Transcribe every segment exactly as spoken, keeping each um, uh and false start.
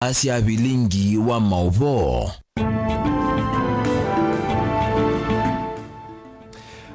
Asya vilingi wa maũvoo.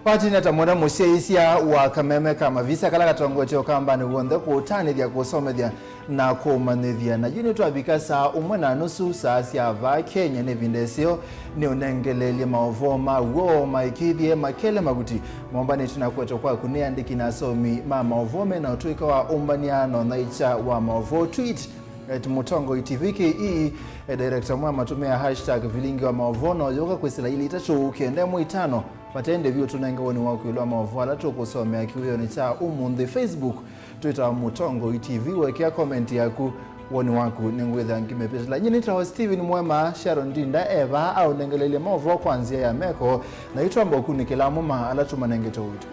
Watina ta mwana mũsyaĩĩsya wa kameme ka mavisa kala katongoetye ũkambanĩ w'onthe kũũtanĩthya, kũsomethya na kũũmanyĩthya. Na yu nĩtwavika saa ũmwe na nusu saa sya vaa Kenya, nĩ ĩvinda ĩseo nĩ ũnengeleelye maũvoo ma w'o maĩkĩĩthye makele mavuti mombanĩtw'e na kũetwa kwaku nĩ andĩki na asomi ma maũvoo me na ũtũĩka wa ũmbany'a na ũnyaĩĩkya wa maũvoo. Tweet at Mũtongoi T V K E, e, director mwa matũmĩa hashtag vilingi wa maũvoo, na ũyũka kwĩsĩla ilĩ itatũ kenda ĩmwe itano. Vate ndĩ vyũ, tũnenge woni waku ĩũlũ wa maũvoo ala tũkũsomea kĩwĩonĩ kya ũmũnthĩ. Facebook, Twitter, Mũtongoi T V, wekea comment yaku, woni waku nĩngwĩthĩa ngĩmĩvĩtĩla. Nyie nĩtawa Steven Mwema, Sharon Ndinda e vaa aũnengeleelye maũvoo kwa nzĩa ya meko, na yu twamba ũkunĩkĩla amwe ma ala tũmanengete ũito.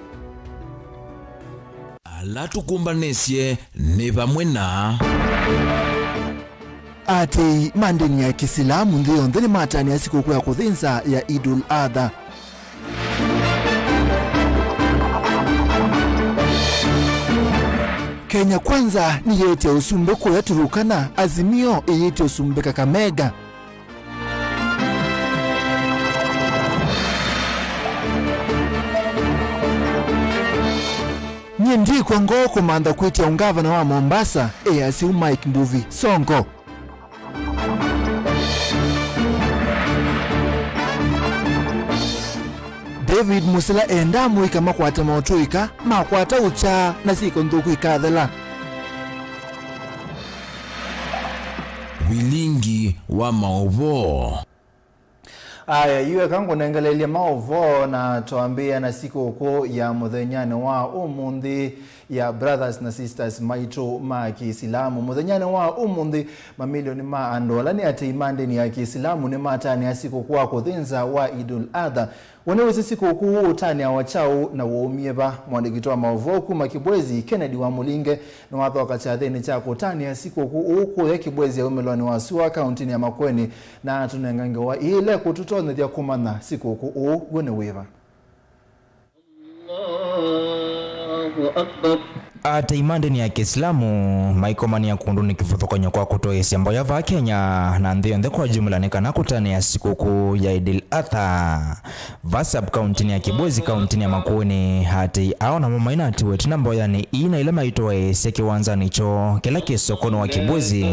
Ala tũkũmbanĩsye nĩ vamwe na Aatĩĩi ma ndĩni ya Kĩsilamu nthĩ yonthe nĩmatanĩa sikũkũ ya kũthĩnza ya Eid ul-Adha. Kenya Kwanza nĩyĩĩtye ũsumbĩ kũya Turukana, Azimio ĩyĩĩtye ũsumbĩ Kakamega. Nyie ndikw'a ngoo kũmantha kwĩtya ũngavana wa Mombasa, easya ũu Mike Mbuvi Sonko. David Musila endaa mũika makwate motũĩka, makwata ũkya na syĩko nthũku ikathela. Vilingi wa maũvoo. Aya, yu eka ngũnengeleelye maũvoo na twambĩĩa na sikũkũ ya mũthenyanĩ wa ũmũnthĩ ya brothers na sisters maitũ ma Kĩisilamu. Mũthenyanĩ wa ũmũnthĩ, mamilioni ma andũ ala nĩ atĩĩi ma ndĩni ya Kĩisilamu nĩmatanĩa sikũkũ wa kũthĩnza wa Eid ul-Adha. We nĩwĩsĩ sikũkũ ũũ ũtanĩawa kyaũ na waumie va? Mwandĩki wa maũvoo kuma Kibwezi, Kennedy wa Mũlinge, nĩwathoka kyathĩnĩ kya kũtanĩa sikũkũ ũũ kũya Kibwezi ya umĩlonĩ wa sua kauntinĩ ya Makueni, na atũnenga ngewa ĩĩ ĩla ĩkũtũtonyethya kũmanya sikũkũ ũũ w'o nĩ wĩva. Allahu Akbar. Atĩĩi ma ndĩni ya Kĩisilamu maikomanĩa kũndũ nĩ kĩvathũkany'o kwa kũtwaĩĩsya mboya vaa Kenya na nthĩ yonthe kwa jumla nĩ kana kũtanĩa sikũkũ ya Eid al-Adha. Va sub-county-nĩ ya Kibwezi, kauntinĩ ya Makueni, atĩĩi ao namo mainatiwe ĩtina mboyanĩ ii na ila maitwaĩĩsya kĩwanzanĩ kyoo kĩla kĩ sokonĩ wa Kibwezi,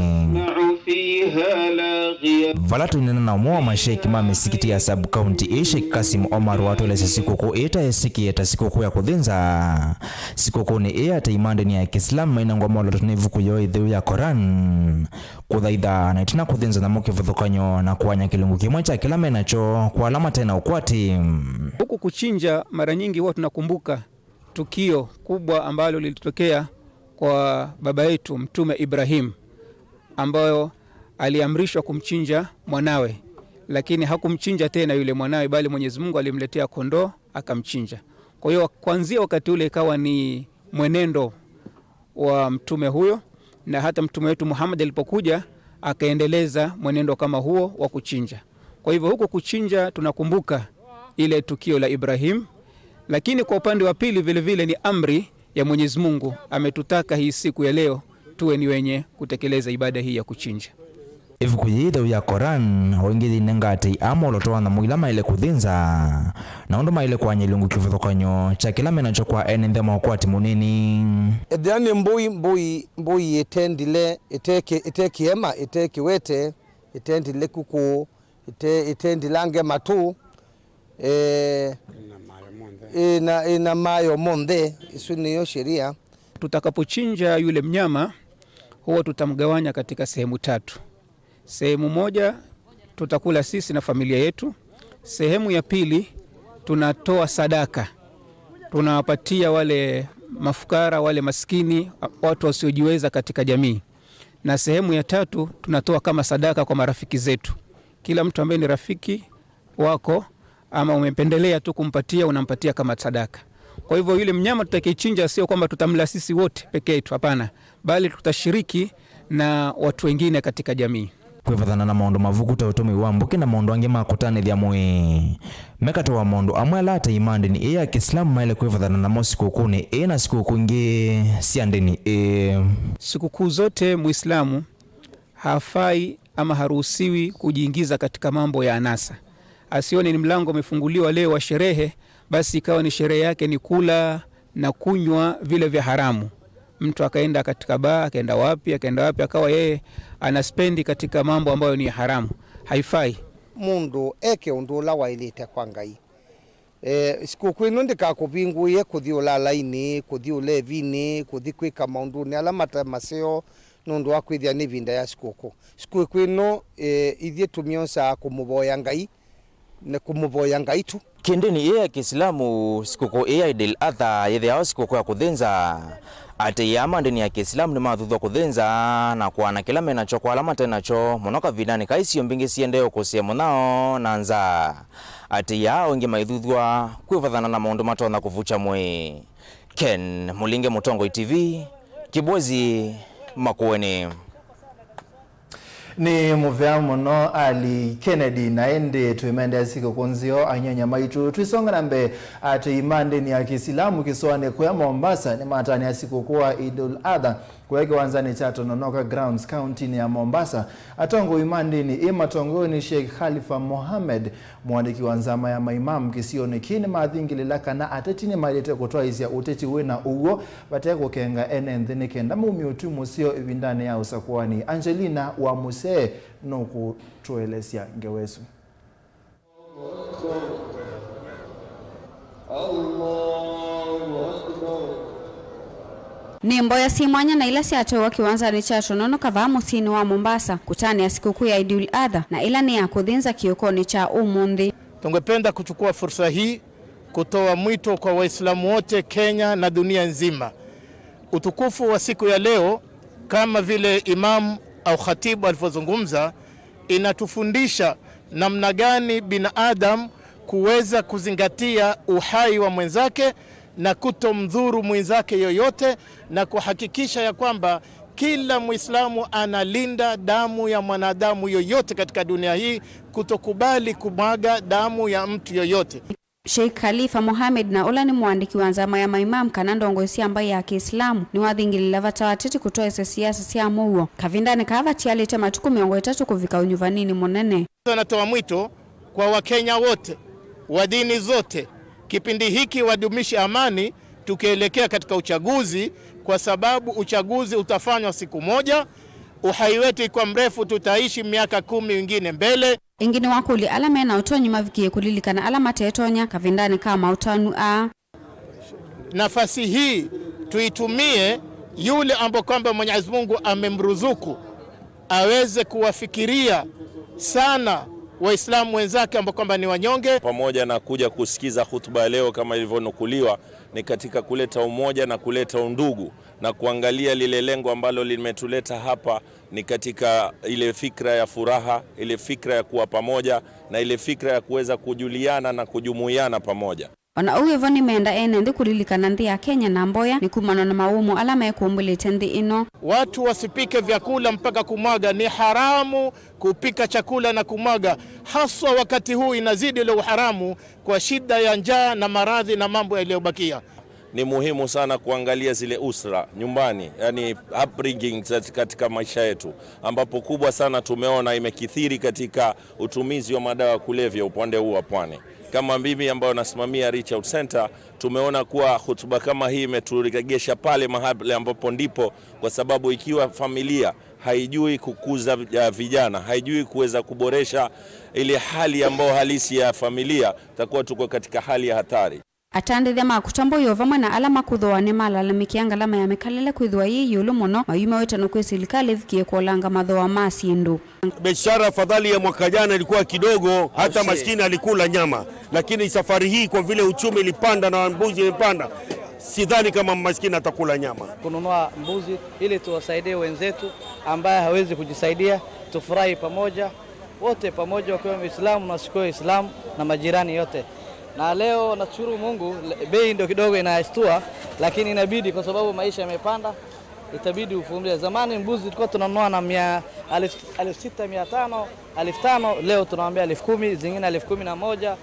vala tũineena na ũmwe wa masheikh ma mĩsikiti ya sub-county ĩĩ, Sheikh Kasim Omar, watũelesya sikũkũ ĩĩ ta ĩsĩkĩe ta sikũkũ ya kũthĩnza. Sikũkũnĩ ĩĩ, atĩĩi ma ndĩni ya Kĩisilamu mainengwa mwolooto nĩ ĩvuku yoo ĩtheu ya Koran, kũthaitha na ĩtina kũthĩnza nyamũ kĩvathũkany'o na kũany'a kĩlungu kĩmwe kya kĩla me nakyo kwa ala mate na ũkwati. Huku kuchinja, mara nyingi huwa tunakumbuka tukio kubwa ambalo lilitokea kwa baba yetu Mtume Ibrahim, ambayo aliamrishwa kumchinja mwanawe, lakini hakumchinja tena yule mwanawe, bali Mwenyezi Mungu alimletea kondoo akamchinja. Kwa hiyo, kuanzia wakati ule ikawa ni mwenendo wa mtume huyo, na hata mtume wetu Muhammad alipokuja akaendeleza mwenendo kama huo wa kuchinja. Kwa hivyo, huko kuchinja tunakumbuka ile tukio la Ibrahim, lakini kwa upande wa pili vile vile ni amri ya Mwenyezi Mungu, ametutaka hii siku ya leo tuwe ni wenye kutekeleza ibada hii ya kuchinja. Ĩvuku yĩĩ ĩtheu ya Koran o ĩngĩ yĩinenga atĩĩi aa mwolooto wa nyamũ ila maĩle kũthĩnza, na ũndũ maĩle kũany'a ilungu kĩvathũkany'o kya kĩla me nakyo kwa ene nthĩ ma ũkwati mũnini. Ethĩa nĩ mbũi, mbũi, mbũi ĩtendile, ĩte kĩ-, ĩte kĩema, ĩte kĩwete, ĩtendile kũkũ, ĩte-, ĩtendilange matũ, eh, ĩna mayo monthe. Ĩna, ĩna mayo monthe. Isu nĩyo sheria. Tutakapochinja yule mnyama, huwa tutamgawanya katika sehemu tatu. Sehemu moja tutakula sisi na familia yetu. Sehemu ya pili tunatoa sadaka. Tunawapatia wale mafukara, wale maskini, watu wasiojiweza katika jamii. Na sehemu ya tatu tunatoa kama sadaka kwa marafiki zetu. Kila mtu ambaye ni rafiki wako ama umependelea tu kumpatia, unampatia kama sadaka. Kwa hivyo yule mnyama tutakayechinja sio kwamba tutamla sisi wote peke yetu, hapana, bali tutashiriki na watu wengine katika jamii. Kwĩvathana na maũndũ mavuku ta ũtũmĩi wa mbũkĩ na maũndũ angĩ ma kũtanĩthya mwĩĩ me katĩ wa maũndũ amwe ala atĩĩi ma ndĩni ĩĩ ya Kĩisilamu maĩle kwĩvathana namo sikũkũnĩ ĩĩ na sikũkũ ingĩ sya ndĩni ĩĩ. Sikukuu zote Muislamu hafai ama haruhusiwi kujiingiza katika mambo ya anasa. Asione ni mlango umefunguliwa leo wa sherehe, basi ikawa ni sherehe yake ni kula na kunywa vile vya haramu. Mtu akaenda katika baa, akaenda wapi, akaenda wapi, akawa yeye anaspendi katika mambo ambayo ni ya haramu. Haifai. Mũndũ eke ũndũ ũla waĩlĩte kwa Ngai. E, sikũkũ ĩno ndĩkakũvingũĩe kũthi ũlalainĩ, kũthi ũlevinĩ, kũthi kwĩka maũndũnĩ ala mate maseo nũndũ wa kwĩthĩa nĩ ĩvinda ya sikũkũ. Sikũkũ ĩno, e, ithyĩ tũmyosaa kũmũvoya Ngai, na kũmũvoya Ngai tu. Kĩndĩnĩ ĩĩ ya Kĩsilamu, sikũkũ ĩĩ ya Eid al-Adha yĩthĩawa sikũkũ ya kũthĩnza. Atĩĩi aa ma ndĩni ya Kĩsilamu nĩmathuthw'a kũthĩnza na kũaana kĩla me nakyo kwa ala mate nakyo, mũno kavindanĩ kaa isio mbingĩ siendee ũkũsĩe mũnyao na nzaa. Atĩĩi aa o ĩngĩ maithuthw'a kwĩvathana na maũndũ matonya kũvukya mwĩĩ. Ken Mũlinge, Mũtongoi T V, Kĩbwezi, Makueni. Nĩ mũvea mũno Ali Kennedy, na ĩndĩ twĩmendea sikũkũ nzeo anyanya maitũ. Twĩsonga na mbee, atĩĩi ma ndĩni ya Kĩsilamu kĩsoanĩ kũya Mombasa nĩmatanĩa sikũkũ wa Eid ul-Adha kũya kĩwanzanĩ kya Tononoka Grounds, kauntinĩ ya Mombasa. Atongoi ma ndĩni ĩ matongoew'e nĩ Sheikh Khalifa Mohammed, mũandĩki wa nzama ya maimamu kĩsionĩ kĩĩ, nĩmathingĩlĩla kana ateti nĩmaĩlĩte kũtwaĩĩsya ũteti wĩ na ũw'o vate kũkenga ene nthĩ nĩ kenda maumye ũtwi mũseo ĩvindanĩ ya ũsakũani. Angelina wa Mũsee nũkũtũelesya ngewa ĩsu. Nĩ mboya syĩ mwanya na ila syatwaĩwa kĩwanzanĩ kya Tononoka vaa mũsyĩnĩ wa Mombasa kũtanĩa sikũkũ ya Eid ul-Adha, na ĩla nĩ ya kũthĩnza kĩokonĩ kya ũmũnthĩ. Tungependa kuchukua fursa hii kutoa mwito kwa Waislamu wote Kenya na dunia nzima. Utukufu wa siku ya leo, kama vile Imam au Khatibu alivyozungumza, inatufundisha namna gani binadamu kuweza kuzingatia uhai wa mwenzake na kutomdhuru mwenzake yoyote, na kuhakikisha ya kwamba kila Muislamu analinda damu ya mwanadamu yoyote katika dunia hii, kutokubali kumwaga damu ya mtu yoyote. Sheikh Khalifa Mohammed, na ũla nĩ mũandĩki wa nzama ya maimamu kana ndongoi sya mbaĩ ya Kĩislamu, nĩwathingĩlĩla vata wa ateti kũtwaĩsya siasa sya mũuo kavindanĩ kaa vatialĩte matukũ mĩongo ĩtatũ kũvika ũnyuvaninĩ mũnene. Natoa mwito kwa Wakenya wote wa dini zote, kipindi hiki wadumishe amani tukielekea katika uchaguzi, kwa sababu uchaguzi utafanywa siku moja. Uhai wetu ikiwa mrefu, tutaishi miaka kumi wengine mbele. Ĩngĩ nĩwakũlya ala me na ũtonyi mavikĩe kũlilikana ala matetonya kavindanĩ ka maũtanu aa. Nafasi hii tuitumie yule ambaye kwamba Mwenyezi Mungu amemruzuku aweze kuwafikiria sana Waislamu wenzake ambao kwamba ni wanyonge. Pamoja na kuja kusikiza hutuba ya leo kama ilivyonukuliwa, ni katika kuleta umoja na kuleta undugu na kuangalia lile lengo ambalo limetuleta hapa, ni katika ile fikra ya furaha, ile fikra ya kuwa pamoja na ile fikra ya kuweza kujuliana na kujumuiana pamoja. O na ũu wĩ vo, nĩmeenda ene nthĩ kũlilikana nthĩ ya Kenya na mboya nĩ kumana na mawũmũ ala mekũmbũlĩte nthĩ ĩno. Watu wasipike vyakula mpaka kumwaga. Ni haramu kupika chakula na kumwaga, haswa wakati huu inazidi ule uharamu kwa shida ya njaa na maradhi na mambo yaliyobakia. Ni muhimu sana kuangalia zile usra nyumbani, yani upbringing kat-, katika maisha yetu, ambapo kubwa sana tumeona imekithiri katika utumizi wa madawa ya kulevya upande huu wa pwani. Kama mimi ambayo nasimamia Reach Out Center, tumeona kuwa hutuba kama hii imeturegesha pale mahali ambapo ndipo, kwa sababu ikiwa familia haijui kukuza vij-, vijana, haijui kuweza kuboresha ile hali ambayo halisi ya familia, takuwa tuko katika hali ya hatari. Atandĩthya ma kũtambũĩwa vamwe na ala makũthooa nĩmalalamĩkĩa ngalama ya mĩkalĩle kwĩthĩwa yĩ ĩũlũ mũno, mayumya wĩtano kwĩ silikalĩ ĩvikĩe kũolanga mathooa ma syĩndũ. Biashara afadhali ya mwaka jana ilikuwa kidogo, hata maskini alikula nyama, lakini safari hii kwa vile uchumi ilipanda na mbuzi imepanda, sidhani kama maskini atakula nyama. Kununua mbuzi ili tuwasaidie wenzetu ambaye hawezi kujisaidia, tufurahi pamoja. Wote pamoja, wakiwa Waislamu na wasiokuwa Waislamu na majirani yote. Na leo nashukuru Mungu, le-, bei ndio kidogo inashtua, lakini inabidi kwa sababu maisha yamepanda, itabidi uvumilie. Zamani mbuzi tulikuwa tunanunua na mia, alif-, alif sita mia tano, alif tano, leo tunawaambia alif kumi, zingine alif kumi na moja.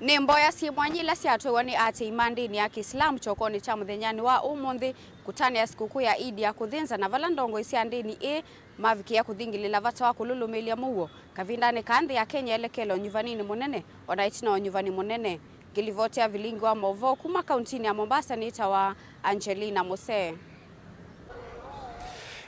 Nĩ mboya syĩ mwanya ila syatwaiwa nĩ aatĩĩi ma ndĩni ya Kĩsilamu kyokonĩ kya mũthenyanĩ wa ũmũnthĩ kũtanĩa sikũkũ ya Eid ya kũthĩnza, na vala ndongoi sya ndĩni ĩĩ mavikĩa kũthingĩlĩla vata wa kũlũlũmĩĩlya mũuo kavindanĩ kaa nthĩ ya Kenya ĩelekeele ũnyuvaninĩ mũnene, o na ĩtina wa ũnyuvani mũnene. Ngĩlivotea vilingi wa maũvoo kuma kauntinĩ ya Mombasa nĩtawa Angelina Musee.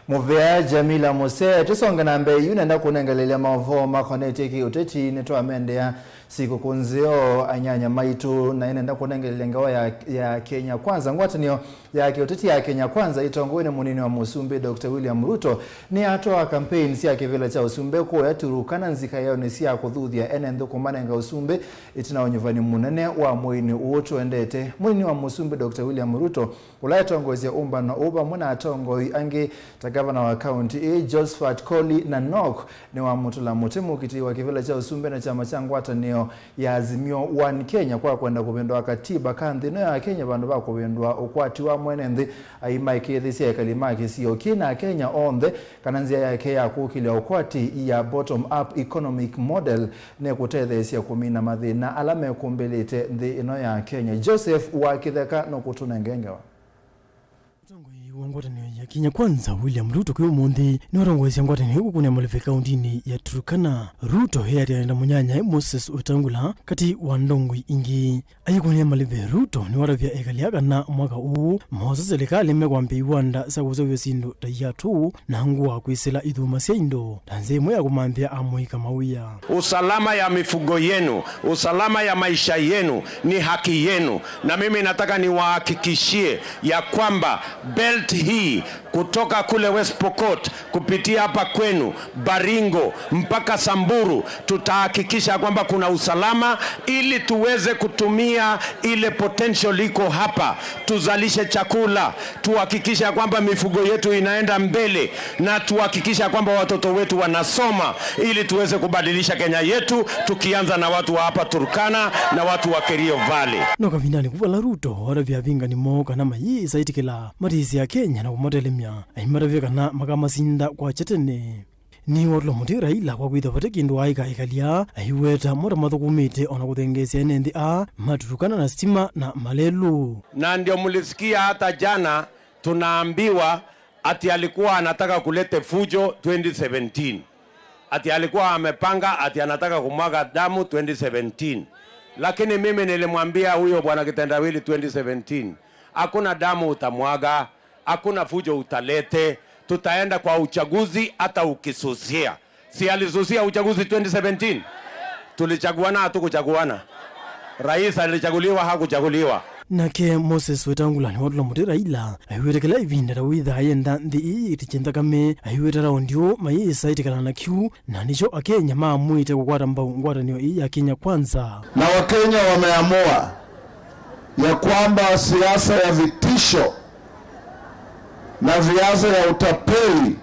Mũvea Jamila Musee. Tũsonge na mbee yu, nenda kũnengelelya maũvoo makonetye kĩ-ũteti. Nĩtwamendea sikũkũ nzeo anyanya maitũ, na nenda kũnengelelya ngewa ya, ya Kenya Kwanza. Ngwatanĩo ya kĩ-ũteti ya Kenya Kwanza ĩtongoew'e nĩ mũnini wa mũsumbĩ Doctor William Ruto nĩyatwaa campaign sya kĩvĩla kya ũsumbĩ kũya Turkana nzikaĩonĩ sya kũthuthya ene nthĩ kũmanenga ũsumbĩ ĩtina wa ũnyuvani mũnene wa mweinĩ ũũ tũendete. Mũnini wa mũsumbĩ Doctor William Ruto, ũla ĩtongoesya ũmbano ũũ vamwe na atongoi angĩ ta ngavana wa kaunti ĩĩ Josphat Koli na Nok, nĩwamũtũla mũtĩ mũkitĩi wa kĩvĩla kya ũsumbĩ na kyama kya ngwatanĩo ya Azimio One Kenya kwa kwenda kũvĩndũa katiba ka nthĩ ĩno ya Kenya vandũ va kũvĩndũa ũkwati wa mwene nthĩ. Aimaĩkĩĩthĩsya ekali ma kĩsio kĩ na Akenya onthe kana nzĩa yake ya kũkĩlya ũkwati ya bottom up economic model nĩkũtetheesya kũmina mathĩna ala mekũmbĩlĩte nthĩ ĩno ya Kenya. Joseph wa Kĩtheka nũkũtũnenge ngewa. Mũtongoi wa ngwatanĩo ya Kenya Kwanza, William Ruto, kwĩ ũmũnthĩ nĩwatongoesya ngwatanĩo ĩĩ kũkũnĩa malĩve kauntinĩ ya Turkana. Ruto eatĩanĩte na mũnyanyae Moses Wetangula katĩ wa ndongoi ingĩ. Ayĩkũnĩa malĩve, Ruto nĩwatavya ekali aa kana mwaka ũũ moosa silikalĩ mekwambĩa iwanda sya kũseũvya syĩndũ ta iatũ na ngũa kwĩsĩla ithuma sya indo ta nzĩa ĩmwe ya kũmanthĩa amũika mawĩa. Usalama ya mifugo yenu, usalama ya maisha yenu ni haki yenu, na mimi nataka niwahakikishie ya kwamba belt hii kutoka kule West Pokot kupitia hapa kwenu Baringo mpaka Samburu, tutahakikisha kwamba kuna usalama ili tuweze kutumia ile potential iko hapa, tuzalishe chakula, tuhakikishe kwamba mifugo yetu inaenda mbele, na tuhakikishe kwamba watoto wetu wanasoma ili tuweze kubadilisha Kenya yetu, tukianza na watu wa hapa Turkana na watu wa Kerio Valley. No kavindanĩ kau vala Ruto watavya avingani moo kana mayĩsa ĩtĩkĩla matĩsĩ Akenya na kũmatelemya, aimatavya kana makamasinda kwakya tene. Nĩwatũla mũtĩ Raila kwa kwĩthwa vate kĩndũ waaĩka ekali aa, aiweta mo ta mathũkũmĩte o na kũthengeesya ene nthĩ aa ma Turkana na sitima na malelũ. Na ndio mlisikia hata jana tunaambiwa ati alikuwa anataka kulete fujo twenty seventeen. Ati alikuwa amepanga ati anataka kumwaga damu twenty seventeen. Lakini mimi nilimwambia huyo bwana Kitendawili twenty seventeen, hakuna damu utamwaga, hakuna fujo utalete, tutaenda kwa uchaguzi hata ukisusia. Si alisusia uchaguzi twenty seventeen? Tulichaguana, hatukuchaguana? Rais alichaguliwa, hakuchaguliwa? Nake Moses Wetangula nĩwatũla mũtĩ Raila, aiweta kĩla ĩvinda ta wĩthaa yenda nthĩ ĩĩ yĩitĩkye nthakame, aiweta raundi ũũ mayĩsa ĩtĩkĩlana na kĩu, na nĩkyo Akenya maamũĩte kũkwata mbau ngwatanĩo ĩĩ ya Kenya Kwanza. Na Wakenya wameamua ya kwamba siasa ya vitisho na siasa ya utapeli,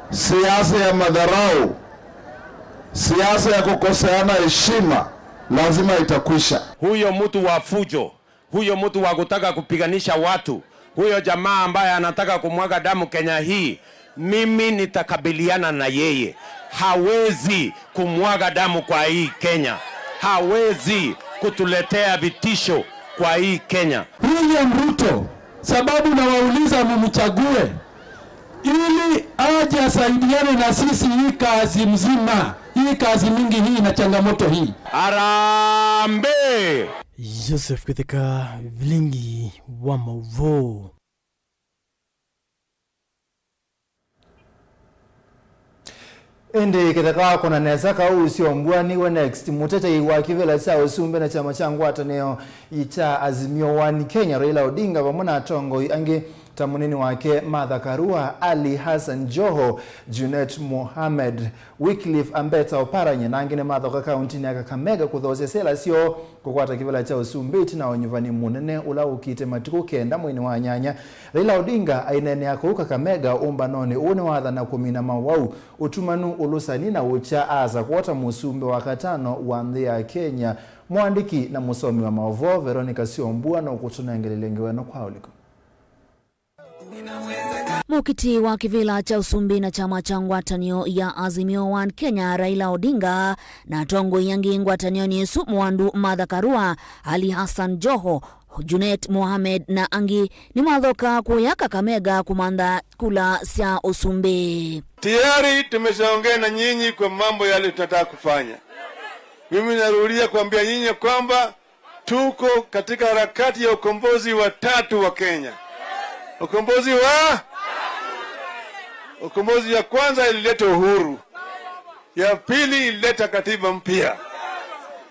siasa ya madharau, siasa ya kukoseana heshima lazima itakwisha. Huyo mtu wa fujo, huyo mtu wa kutaka kupiganisha watu, huyo jamaa ambaye anataka kumwaga damu Kenya hii, mimi nitakabiliana na yeye. Hawezi kumwaga damu kwa hii Kenya. Hawezi kutuletea vitisho kwa hii Kenya. William Ruto, sababu nawauliza mumchague ili aje asaidiane na sisi hii kazi mzima, hii kazi mingi hii na changamoto hii. Harambee! Joseph Kĩtheka, vilingi wa maũvoo. Ĩndĩ Kĩtheka wakũna nesa kaũ ũsyombwa nĩwe next. Mũtetei wa kĩvĩla kya ũsumbĩ na kyama kya ngwatanĩo kya Azimio One Kenya, Raila Odinga, vamwe na atongoi angĩ ta mũnini wake Martha Karua, Ali Hassan Joho, Junet Mohamed, Wycliffe Ambetsa Oparanya na angĩ nĩmathoka kauntinĩ ya Kakamega kũthoosya syela syoo kũkwata kĩvĩla kya ũsumbĩ ĩtina wa ũnyuvani mũnene ũla ũkĩte matukũ kenda mweinĩ wa nyanya. Raila Odinga aineenea kũu Kakamega ũmbanonĩ ũũ nĩwathana kũmina mawau, ũtumanu, ũlũsani na ũkya, aasa kwota mũsumbĩ wa katano wa nthĩ ya Kenya. Mũandĩki na mũsomi wa maũvoo Veronica Syombua nũkũtũnengelelya ngewa ĩno kwa ũliku. Mũkiti wa kĩvĩla kya ũsumbĩ na kyama kya ngwatanĩo ya Azimio One Kenya, Raila Odinga, na atongoi angĩ ngwatanĩonĩ ĩsu, Mwandu Martha Karua, Ali Hassan Joho, Junet Mohamed na angĩ, nĩmathoka kũya Kakamega kũmantha kula sya ũsumbĩ. Tayari tumeshaongea na nyinyi kwa mambo yale tunataka kufanya. Mimi narudia kuambia nyinyi kwamba tuko katika harakati ya ukombozi wa tatu wa Kenya. Ukombozi wa, ukombozi ya kwanza ilileta uhuru. Ya pili ilileta katiba mpya.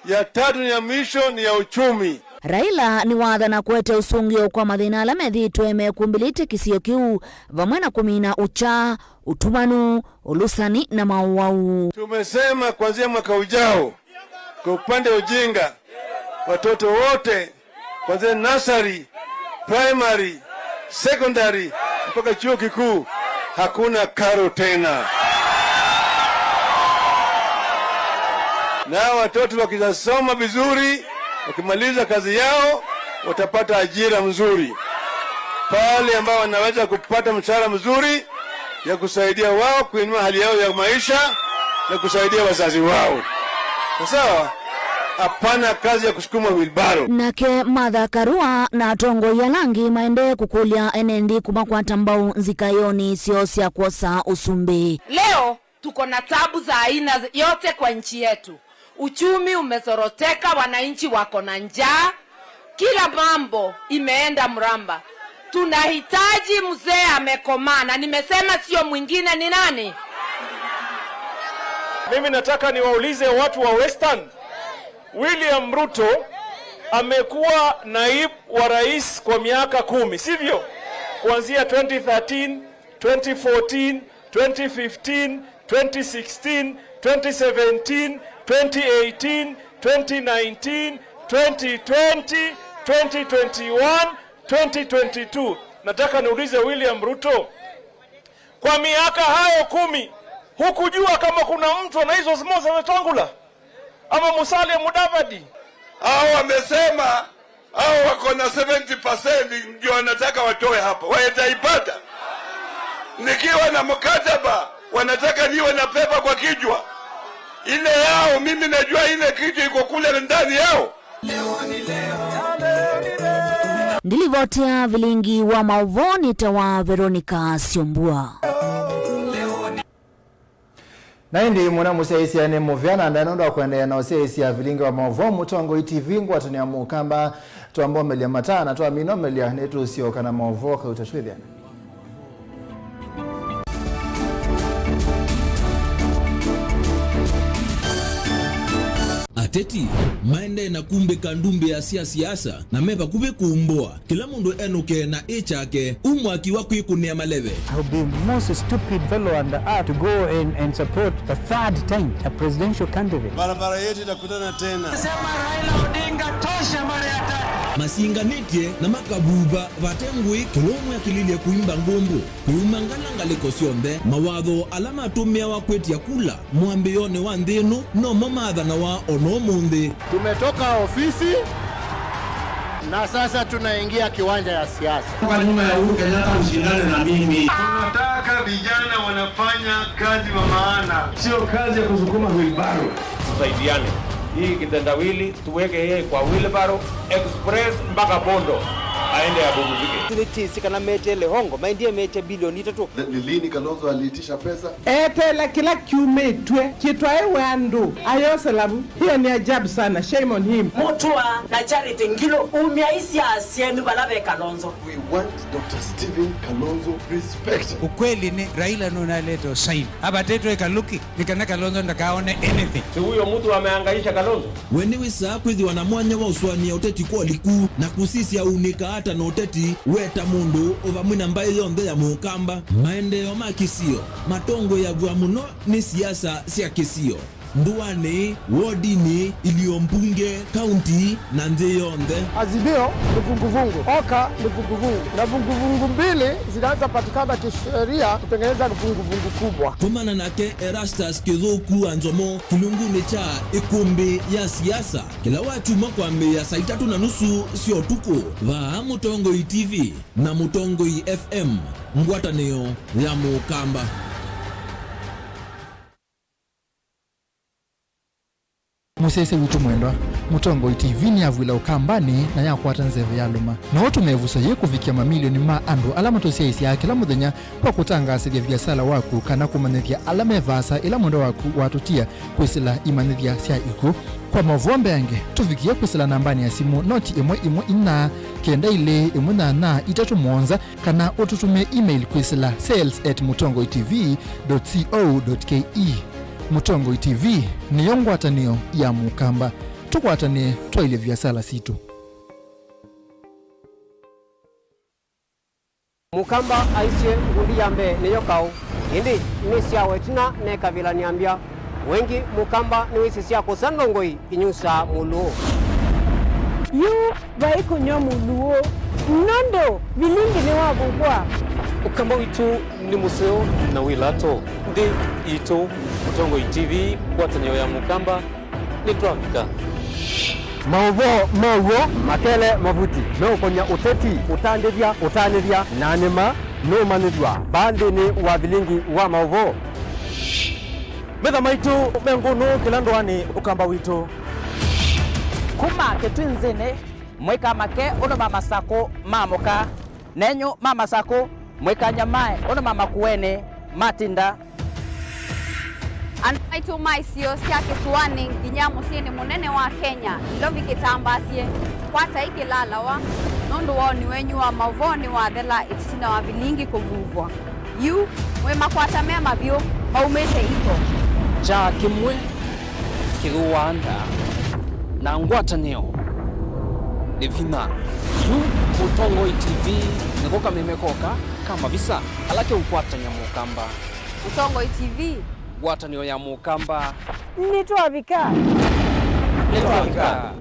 Ya tatu na ya mwisho ni ya uchumi. Raila nĩwathana kũete ũsũngĩo kwa mathĩna ala methĩĩtwe mekumbĩlĩte kĩsio kĩu, vamwe na kũmina ũkya, ũtumanu, ũlũsani na maũwau. Tumesema kuanzia mwaka ujao, kwa upande wa ujinga, watoto wote kuanzia nursery, primary, secondary mpaka chuo kikuu, hakuna karo tena. Na watoto wakisoma vizuri, wakimaliza kazi yao, watapata ajira mzuri pale ambao wanaweza kupata mshahara mzuri ya kusaidia wao kuinua hali yao ya maisha na kusaidia wazazi wao. Sawa? Hapana kazi ya kusukuma wheelbarrow. Nake Martha Karua na atongoi ala angĩ maendee kũkũlya ene nthĩ kũmakwata mbau nzikaĩonĩ syoo sya kwosa ũsumbĩ. Leo tuko na tabu za aina yote kwa nchi yetu. Uchumi umezoroteka, wananchi wako na njaa, kila mambo imeenda mramba. Tunahitaji mzee amekomaa, na nimesema sio mwingine ni nani? Mimi nataka niwaulize watu wa Western, William Ruto amekuwa naibu wa rais kwa miaka kumi, sivyo? Kuanzia twenty thirteen, twenty fourteen, twenty fifteen, twenty sixteen, twenty seventeen, twenty eighteen, twenty nineteen, twenty twenty, twenty twenty-one, twenty twenty-two. Nataka niulize William Ruto, kwa miaka hayo kumi, hukujua kama kuna mtu anaitwa Moses Wetangula ama Musalia Mudavadi? Hao wamesema hao wako na seventy percent ndio wanataka watoe hapa. Wataipata? Nikiwa na mkataba, wanataka niwe na pepa kwa kichwa. Ile yao, mimi najua ile kitu iko kule ndani yao. Ndilivoti ya vilingi wa maũvoo nĩ ta wa Veronica Syombua. Na ĩndĩ mũna mũsyaĩĩsya nĩ mũvea na ndaĩa nũndũ wa kũendeea na ũsyaĩĩsya vilingi wa maũvoo Mũtongoi T V ngwatanĩo ya Mũkamba. Twambomelya mataa na twaminomelya nĩtũsyoka na maũvoo kauta twĩthĩane. Ateti maendee na kumbĩka ndumbĩa sya siasa na me vakuvĩ kumbũa. Kĩla mũndũ enũke na ĩ kyake, u mwaki wa kwĩkũnĩa maleve. I would be most stupid fellow on the earth to go and, and support the third time a presidential candidate. Barabara yetu itakutana tena. Sema Raila Odinga tosha mara ya tatu. Masinganĩtye na makavuva vate ngũĩ, kĩla ũmwe akĩlilye kũimba ngũmbũ. Kũyuma ngala ngalĩko syonthe, mawatho ala matũmĩawa kwĩtya kula mwambĩĩonĩ wa nthĩ ĩno nomo maathanawa o na ũmũnthĩ. Tumetoka ofisi na sasa tunaingia kiwanja ya siasa. Toka nyuma ya Uhuru Kenyatta, mshindane na mimi. Tunataka vijana wanafanya kazi wa maana, sio kazi ya kusukuma wheelbarrow. Tusaidiane. Hii kitendawili tuweke yeye kwa wheelbarrow express mpaka Bondo aende apumzike. Nĩtĩsĩ kana meteele hongo, maendie mete bilioni itatũ. Ni lini Kalonzo aliitisha pesa? Eteela kĩla kyumĩtw'e kĩtwaĩwe andũ ayosela vu. Hiyo ni ajabu sana. Shame on him. Mutua na Charity Ngilu, umya isya syenu vala ve Kalonzo. We want Doctor Stephen Kalonzo respect. Ukweli ni Raila nunalete usaini. Avatĩtwe ĩkalũki nĩ kana Kalonzo ndakaone anything. Si huyo mtu amehangaisha Kalonzo? We nĩwĩsaa kwĩthĩwa na mwanya wa ũsũanĩa ũteti kwa ũliku na kũsisya ũunĩkaa ata na ũteti we ta mũndũ o vamwe na mbaĩ yonthe ya Mũkamba. Maendeeo ma kĩsio matongoeaw'a mũno nĩ siasa sya kĩsio, ndũanĩ, wodinĩ, ilio mbunge, kaunti, na nthĩ yonthe. Azimio ni vuguvugu, OKA ni vuguvugu, na vuguvugu mbili zinaanza patikana kisheria kutengeneza vuguvugu kubwa. Komana nake Erastus Kĩthũku wa Nzomo kĩlungunĩ kya ĩkũmbĩ ya siasa kĩla wakyumwa kwambĩĩa saa itatũ na nusu sya ũtukũ vaa Mũtongoi T V na Mũtongoi F M. Ngwatanĩo ya Mũkamba. Mũsyaĩĩsya witũ mwendwa, Mũtongoi T V nĩyavw'ĩla Ũkambanĩ na yakwata nzeve yalũma. No ũtũme ĩvuso yĩĩ kũvikĩa mamilioni ma andũ ala matũsyaĩĩsyaa kĩla mũthenya kwa kũtangaasĩthya viasala waku kana kũmanyĩthya ala me vaasa ĩla mwendwa waku watũtia kwĩsĩla imanyĩthya sya ikw'ũ. Kwa maũvoo mbeange, tũvikĩe kwĩsĩla nambanĩ ya simũ noti ĩmwe ĩmwe inya kenda ilĩ ĩmwe nyanya itatũ mũonza, kana ũtũtũmĩe email kwĩsĩla sales at mũtongoi T V dot co dot K E. Mũtongoi T V nĩyo ngwatanĩo ya Mũkamba. Tũkwatanĩe twaĩlye viasala sitũ. Mũkamba aisye, ngundi ya mbee nĩyo kaũ, ĩndĩ nĩsyawa ĩtina ne kavĩla nĩambya. Wengĩ Mũkamba nĩwĩsĩ sya kũsa ndongoi inyusaa mũlũũ. Yu vai kũnyw'a mũlũũ, nũndũ vilingi nĩwavuvwa. Ũkamba witũ nĩ mũseo na wĩ lato. Nthĩ yitũ, Mũtongoi T V, ngwatanĩo ya Mũkamba, nĩtwavika. Maũvoo ma w'o, makele, mavuti meũkony'a ũteti, ũtandĩthya, ũtanĩthya, na nĩma nũũmanyĩthw'a vaa nthĩnĩ wa vilingi wa maũvoo. Metha maitũ me ngũnũ kĩla ndũanĩ, Ũkamba witũ. Kuma kĩtwinzĩnĩ, mwĩka make ũndũ ma masakũ ma mũka, nenyu ma masakũ, mwĩka nyamae ũndũ ma makuenĩ matinda. Andũ maitũ ma isio sya kĩsũanĩ nginya mũsyĩnĩ mũnene wa Kenya, Nairobi kĩtambasye, kwatai kĩlalawa, nũndũ woni wenyu wa maũvoo nĩwathela ĩtina wa vilingi kũvuvwa. Yu, mwĩ makwata me mavyũ maumĩte iko. Kyaa kĩmwe kĩthũaa nda, na ngwatanĩo nĩ vinya. Yu Mũtongoi T V nĩko kameme koka ka mavisa ala keũkwatany'a Mũkamba. Mũtongoi T V. Ngwatanĩo ya Mũkamba. Nĩtwavika. Nĩtwavika.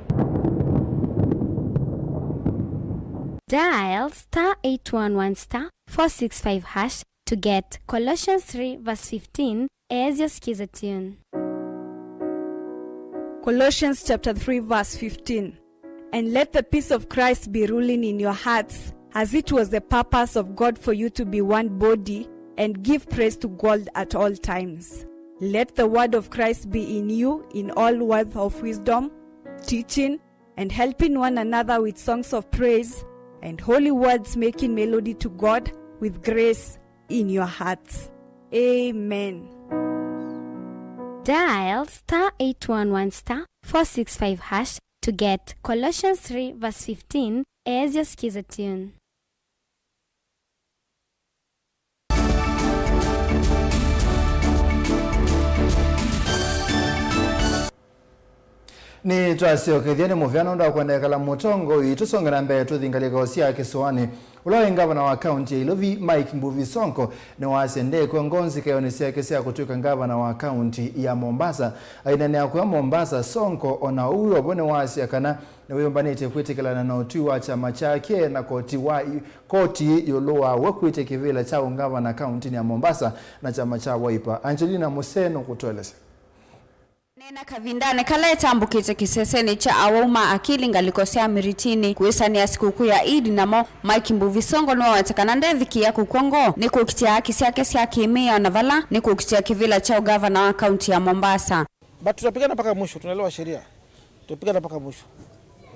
Dial star eight one one star four six five hash to get Colossians three verse fifteen as your skiza tune. Colossians chapter three verse fifteen. And let the peace of Christ be ruling in your hearts, as it was the purpose of God for you to be one body, and give praise to God at all times. Let the word of Christ be in you in all words of wisdom, teaching, and helping one another with songs of praise and holy words, making melody to God with grace in your hearts. Amen. Dial star eight one one star four six five hash to get Colossians three verse fifteen as your skiza tune. Nĩtwasyokethya nĩ mũvea nũndũ wa kũendekela mũtongoi. Tũsonge na mbee tũthi ngalĩko sya kĩsũanĩ. Ũla waĩ ngavana wa kaunti ya Ilovi, Mike Mbuvi Sonko, nĩwasya ndekw'a ngoo nzikaĩonĩ syake sya kũtw'ĩka ngavana wa kaunti ya Mombasa. Aineenea kũya Mombasa, Sonko o na ũu wĩ o vo nĩwasya kana nĩwĩyũmbanĩtye kwĩtĩkĩlana na ũtwi wa kyama kyake na koti wa, koti ĩũlũ wa we kwĩtya kĩvĩla kya ũngavana kauntinĩ ya Mombasa na kyama kya Wiper. Angelina Musee nũkũtũelesya. Aneena kavindanĩ kala etambũkĩte kĩsesenĩ kya awau ma akili ngalĩko sya Mĩrĩtĩnĩ kwĩsanĩa sikũkũ ya Eid, namo Mike Mbuvi Sonko nĩwaweta kana ndevikĩĩa kũkw'a ngoo nĩ kũkitĩa haki syake sya kĩ-mĩao na vala nĩ kũkitĩa kĩvĩla kya ũngavana wa kaunti ya Mombasa. But tutapigana mpaka mwisho, tunaelewa sheria. Tutapigana mpaka mwisho.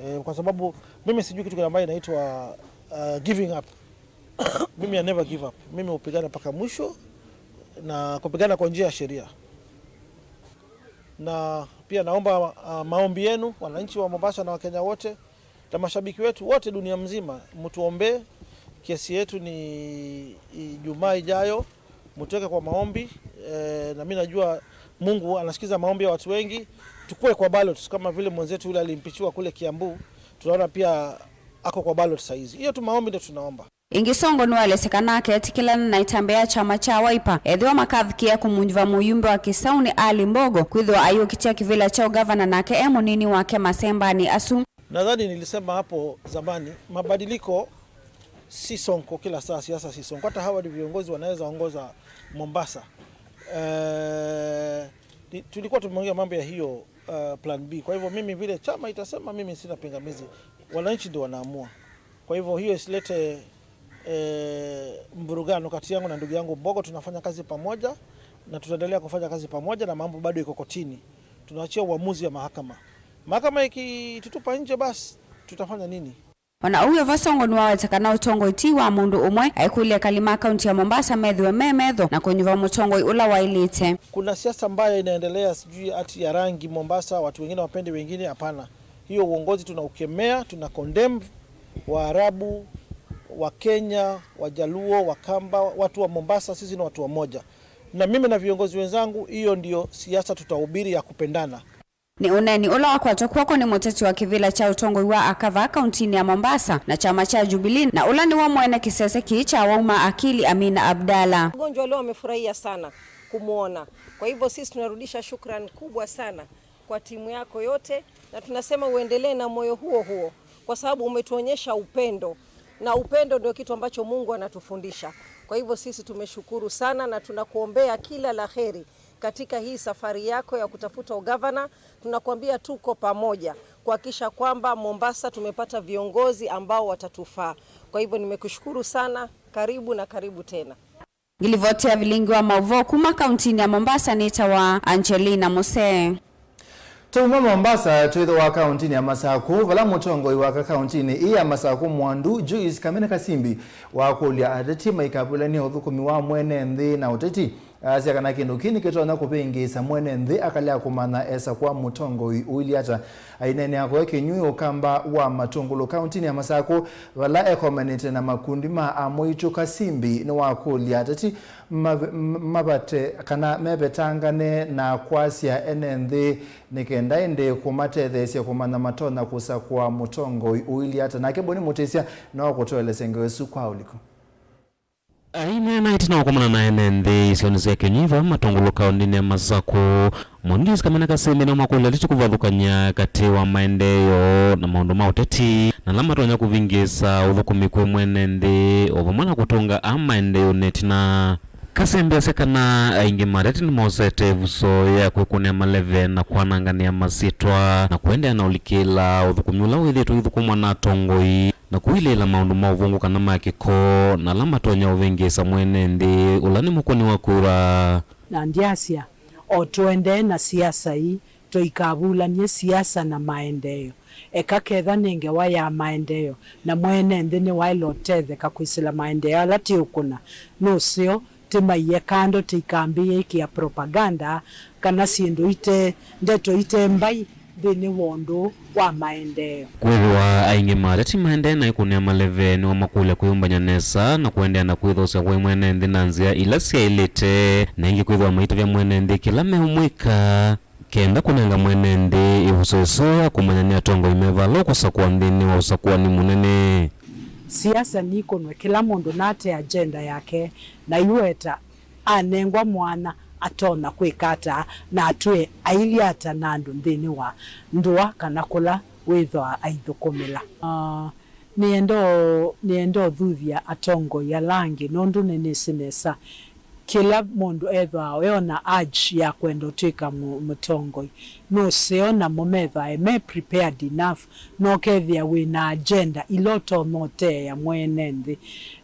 Eh, kwa sababu mimi sijui kitu ambayo inaitwa, uh, giving up. Mimi I never give up. Mimi hupigana mpaka mwisho na kupigana kwa njia ya sheria. Na pia naomba, uh, maombi yenu, wananchi wa Mombasa na Wakenya wote, na mashabiki wetu wote dunia mzima, mtuombee. Kesi yetu ni Ijumaa ijayo, mtuweke kwa maombi. Eh, na mimi najua Mungu anasikiza maombi ya watu wengi. Tukue kwa ballot kama vile mwenzetu yule alimpichiwa kule Kiambu. Tunaona pia ako kwa ballot saizi. Hiyo tu maombi ndio tunaomba. Ĩngĩ Sonko nĩwaelesye kana aketĩkĩlana na ĩtambya ya kyama kya Wiper ethĩwa makavikĩa kũmũnyuva mũyumbe wa Kĩsaũnĩ Ali Mbogo kwĩthĩwa ayũkitĩa kĩvĩla kya ũngavana nake e mũnini wake masembanĩ asu. Nadhani nilisema hapo zamani, mabadiliko si Sonko kila saa, siasa si Sonko. Hata hawa ni viongozi wanaweza ongoza Mombasa. Eh, ni-, tulikuwa tumeongea mambo ya hiyo, eh, plan B. Kwa hivyo mimi vile chama itasema, mimi sina pingamizi. Wananchi ndio wanaamua. Kwa hivyo hiyo isilete eh, mvurugano kati yangu na ndugu yangu Mbogo. Tunafanya kazi pamoja na tutaendelea kufanya kazi pamoja, na mambo bado iko kotini. Tunaachia uamuzi wa mahakama. Mahakama ikitutupa nje, basi tutafanya nini? O na ũu wĩ vo, Songo nĩwaweta kana ũtongoi ti wa mũndũ ũmwe, aikũlya ekali ma kaunti ya Mombasa methĩwe me metho na kũnyuva mũtongoi ũla waĩlĩte. Kuna siasa mbaya inaendelea, sijui ati ya rangi Mombasa, watu wengine wapende wengine, hapana. Hiyo uongozi tunaukemea, tuna condemn. Waarabu, wa Kenya, Wajaluo, Wakamba, watu wa Mombasa, sisi ni watu wamoja. Na mimi na viongozi wenzangu, hiyo ndio siasa tutahubiri ya kupendana. Nĩ ũneeni ũla wakwatwa kw'oko nĩ mũteti wa kĩvĩla kya ũtongoi wa aka vaa kauntinĩ ya Mombasa na kyama kya Jubilee, na ũla nĩwe mwene kĩsese kĩĩ kya wauma akili, Amina Abdalla. Wagonjwa leo wamefurahia sana kumwona. Kwa hivyo sisi tunarudisha shukrani kubwa sana kwa timu yako yote, na tunasema uendelee na moyo huo huo, kwa sababu umetuonyesha upendo, na upendo ndio kitu ambacho Mungu anatufundisha. Kwa hivyo sisi tumeshukuru sana na tunakuombea kila la heri katika hii safari yako ya kutafuta ugavana. Tunakuambia tuko pamoja kuhakikisha kwamba Mombasa tumepata viongozi ambao watatufaa. Kwa hivyo nimekushukuru sana, karibu na karibu tena. Ngilivoti ya vilingi wa mauvoo kuma kauntinĩ ya Mombasa nĩtawa Angelina Musee. Twauma Mombasa, twĩthĩwa kauntinĩ ya Masaku, vala mũtongoi wa aka kauntinĩ ĩĩ ya Masaku Mwandu, Joyce Kamene Kasimbi, wakũlya ateti maikavulany'e ũthũkũmi wa mwene nthĩ na ũteti. Asya kana kĩndũ kĩĩ nĩkĩtonya kũvĩngĩĩsa mwene nthĩ akalea kũmanya esakũa mũtongoi ũilyĩ ata. Aineenea kũya Kĩnyui, Ũkamba wa Matũngũlũ, kauntinĩ ya Masaku, vala ekomanĩte na makundi ma amũitũ, Kasimbi nĩwakũlya ateti mave-, m-, mavate kana mevetangane na kwasya ene nthĩ nĩ kenda ĩndĩ kũmatetheesya kũmanya matonya kũsakũa mũtongoi ũilyĩ ata. Nake Boni Mũtĩsya no kũtũelesya ngewa ĩsu kwa ũliku. Aineena ĩtina wa kũkomana na ene nthĩ isionĩ sya Kĩnyui vaa Matũngũlũ kaũndĩnĩ ya Masaku, Mwandu Joyce Kamene Kasimbi nĩwamakũlya ateti kũvathũkany'a katĩ wa maendeeo na maũndũ ma ũteti, na ala matonya kũvĩngĩĩsa ũthũkũmi kwĩ mwene nthĩ, o vamwe na kũtũnga aa maendeonĩ ĩtina. Kasimbi asya kana aingĩ ma ateti nĩmosete ĩvuso ya kwĩkũnĩa maleve na kwananganĩa masyĩtwa na kũendeea na ũlikĩla ũthũkũmi ũla wĩthĩĩtwe ũithũkũmwa na atongoi, na kũilĩĩla maũndũ ma ũvũngũ kana ma kĩko, na ala matonya ũvĩngĩĩsa mwene nthĩ, ũla nĩ mũkũni wa kura. Na ndyasya, o tũendee na siasa ii, tũikavulany'e siasa na maendeeo. Eka kethwa nĩ ngewa ya maendeeo, na mwene nthĩ nĩwaĩle ũtetheka kwĩsĩla maendeeo ala tĩũkũna, nũseo tĩmaiye kando tĩikambĩĩe ĩkĩa propaganda kana syĩndũ ite, ndeto ite mbai nthĩnĩ wa ũndũ wa maendeeo. Kwĩthĩwa aingĩ ma ateti maendee na ĩkũnĩa maleve nĩwamakũlya kwĩyũmbany'a nesa na kũendeea na kwĩthoosya kwa mwene nthĩ na nzĩa ila syaĩlĩte, na ĩngĩ kwĩthĩwa maitavya mwene nthĩ kĩla meũmwĩka kenda kũnenga mwene nthĩ ĩvuso ĩseo ya kũmanya nĩ atongoi me vala ũkũsakũa nthĩnĩ wa ũsakũani mũnene. Siasa nikũnwe, kĩla mũndũ nate agenda yake, na iweta anengwa mwanya atonya kwĩka ata na atwĩe ailyĩ ata na andũ nthĩnĩ wa ndũa kana kũla wĩthwaa aithũkũmĩla. Ah, nĩenda ũ-, nĩenda ũthuthya atongoi ala angĩ nũndũ nĩnĩsĩ nesa kĩla mũndũ ethwaa eona urge ya kwenda ũtw'ĩka mũ-, mũtongoi. Nũseo namo methwae me prepared enough, na ũkethĩa wĩ na agenda ila ũtonya ũteea mwene nthĩ.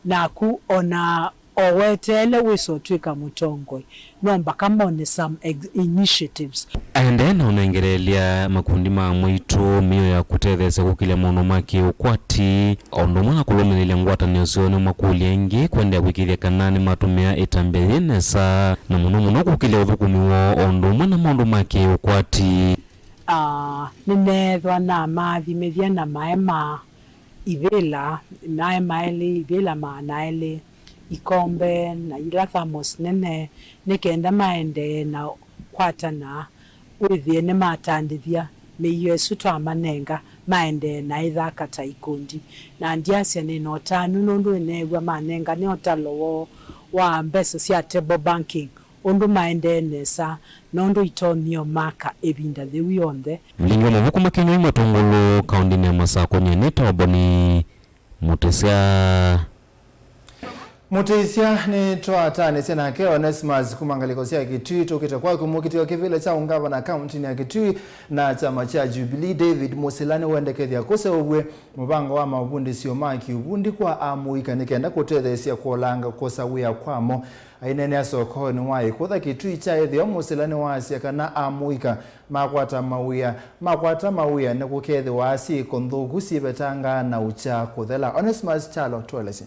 Naku ona o weteele wĩsa ũtw'ĩka mũtongoi, no mbaka mone some ex-, initiatives. Aendee na ũnengereelya makundi ma amũitũ mĩio ya kũtetheesya kũkĩlya maũndũ ma kĩ-ũkwati, o ũndũ ũmwe na kũlũmĩlĩlya ngwatanĩo syoo nĩmakũlya ĩngĩ kũendeea kũĩkĩĩthya kana nĩmatũmĩa ĩtambya yĩ nesa, na mũno mũno kũkĩlya ũthũkũmi woo o ũndũ ũmwe na maũndũ ma kĩ-ũkwati. Ah, nĩneethwa namaathimĩthya na maema ivĩla, maema elĩ, ivĩla maana elĩ, ikombe, na ila thermos nene, nĩ kenda maendee na kwatana, wĩthĩe nĩmatandĩthya mĩio ĩsu twamanenga, maendee na ĩthaka ta ikundi. Na ndyasya nĩ na ũtanu nũndũ nĩneew'a manengane ũtalo woo wa mbesa sya table banking, ũndũ maendee nesa, na ũndũ itonyie ũmaka ĩvinda yĩu yonthe. Vilingi wa mavuku ma Kĩnyũi Matũngũlũ, kaũndĩnĩ ya Masakũ, nyie nĩtawa Boni Mũtĩsya. Mũtĩsya nĩtwatanĩsye nake Onesmus kuma ngalĩko sya Kitui. Tũkĩte kwaku, mũkitĩo kĩvĩla kya ũngavana kauntinĩ ya Kitui na kyama kya Jubilee, David Musila, nĩwendekethya kũseũvw'e mũvango wa mavundĩsyo ma kĩuvundi kwa amũika nĩ kenda kũtetheesya kũolanga kũkosa wĩa kwamo. Aineenea sokonĩ wa ĩkũtha Kitui kya ĩtheo, Musila nĩwaasya kana amũika makwata mawĩa, makwata mawĩa nĩkũkethĩwa syĩko nthũku syĩvetangaa na ũkya kũthela. Onesmus Kyalo tũelesye.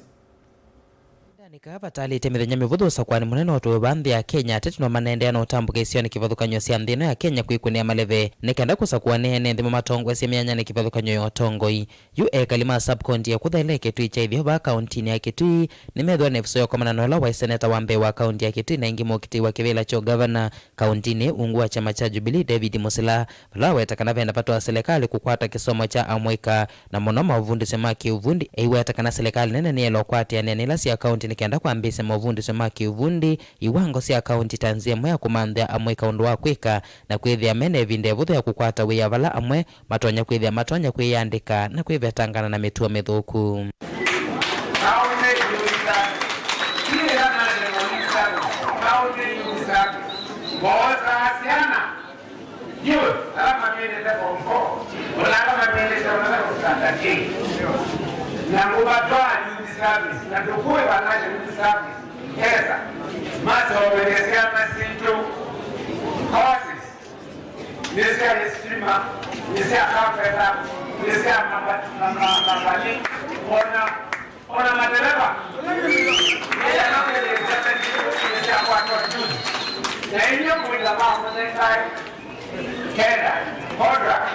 Kavindanĩ kaa vatalĩte mĩthenya mĩvũthũ ũsakũanĩ mũnene ũtũĩwa nthĩ ya Kenya, ateti no manaendeea na ũtambũka isionĩ kĩvathũkany'o sya nthĩ ĩno ya Kenya kwĩkũnĩa maleve nĩ kenda kũsakũa nĩ ene nthĩ mamatongoesye mĩanyanĩ kĩvathũkany'o ya ũtongoi. Yu ekali ma sub-county ya kũthelea Kitui kya ĩtheo vaa kauntinĩ ya Kitui nĩmethĩwa na ĩvuso ya ũkomana na ũla waĩ seneta wa mbee wa kaunti ya Kitui na ĩngĩ mũkitĩi wa kĩvĩla kya ũngavana kauntinĩ, ungu wa kyama kya Jubilee, David Musila, vala waweta kana vena vata wa silikalĩ kũkwata kĩsomo kya amũika na mũno maũvundĩsyo ma kĩuvundi. Eiweta kana silikalĩ nene nĩyaĩle ũkwatĩanĩa na ila sya kaunti nĩ kenda kwambĩĩsya maũvundĩsyo ma kĩuvundi iwango sya kaunti ta nzĩa ĩmwe ya kũmanthĩa amũika ũndũ wa kwĩka na kwĩthĩa me na ĩvinda ĩvũthũ ya kũkwata wĩa vala amwe matonya kwĩthĩa matonya kwĩyandĩka na kwĩvetangana na mĩtuo mĩthũku. County Youth Service. Kĩla nane Youth Service. County Youth Service. Mbosa syana. Youth, ala mamĩlĩte form four. Ona ala mamĩlĩte ona ala standard eight. Na ngũvatwaa Youth Service. Na tũkũe vanasya Youth Service. Esa. Masomethye syana sitũ. Courses. Nĩ sya sitima, nĩ sya carpenter, nĩ sya maba-, ma-, ma-, mabani, ona, ona madereva. Nĩ sya kwatwa juu. Na inyuĩ mwĩla ma mũnengae kenda, contract,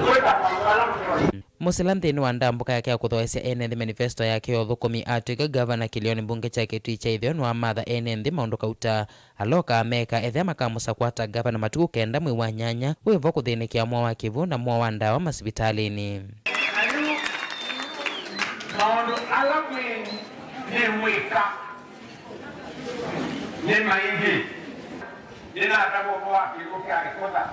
kwĩka maũndũ ala mũtonya. Musila nthĩnĩ wa ndambũka yake ya kũthoesya ene nthĩ manifesto yake ya ũthũkũmi atw'ĩka ngavana kĩlĩonĩ mbunge kya Kitui kya ĩtheo nĩwamatha ene nthĩ maũndũ kauta aloka ameka ethĩa makamũsakũa ta ngavana matukũ kenda mwei wa nyanya wĩ vo kũthĩnĩkĩa mwa wa kĩw'ũ na mwa wa ndawa masivitalĩnĩ. Na yu maũndũ ala mwĩ nĩwĩka nĩ maingĩ. Nĩnatavwa ũvoo wa kĩw'ũ kya ĩkũtha.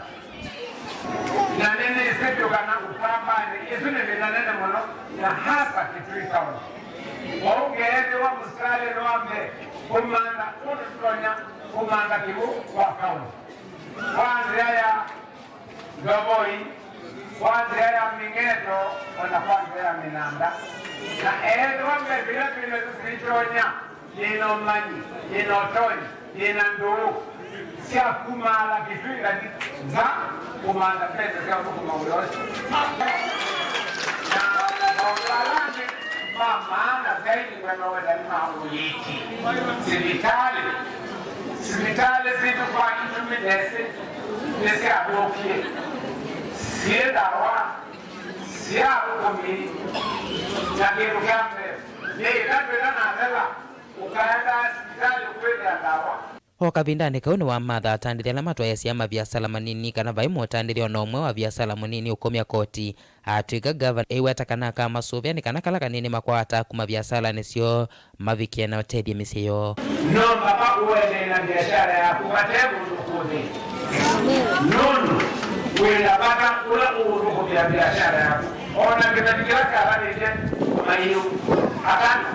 Na nĩnĩsĩ vyũ kana Ũkambanĩ ĩsu nĩ thĩna nene mũno, na hasa Kitui County. Kwoou ngeethĩwa mũsitalĩnĩ wa mbee kũmantha ũndũ tũtonya kũmantha kĩw'ũ kwa kaunti, kwa nzĩa ya Ndovoi, kwa nzĩa ya Mĩng'eto, o na kwa nzĩa ya Mĩnanda. Na ethĩwa mbee ila twĩ nasyo sitonya, yĩ na ũmanyi, yĩ na ũtonyi, yĩ na ndũũ sya kumaala Kitui ngathi nza kũmantha mbesa sya ũthũkũma wĩa ũsu. Na maũndũ ala angĩ ma maana zaidi nganoweta nĩ ma ũiiti. Sivitalĩ, sivitalĩ sitũ kwa itumi nesĩ nĩsyathũkie, syĩ ndawa, sya ũkũmi, na kĩndũ kya mbee nĩ ĩtatũ ĩla nathela. Ũkaendaa sivitalĩ kwĩthĩa ndawa. O kavindanĩ kau nĩwamatha atandĩthya ala matwaĩasya maviasala manini kana vai mũtandĩthya o na ũmwe wa viasala mũnini ũkomya koti. Atw'ĩka ngavana eiweta kana akamasũvĩa nĩ kana kala kanini makwataa kuma viasalanĩ syoo mavikie na ũtethye mĩsyĩ yoo. No vava ũendeee na viasala yaku vate mũndũ kũthi. Nũndũ wĩ na vata ũla ũũthũkũmĩa viasala yaku. O na kĩveti kĩla kyavanĩtye maiũ atano.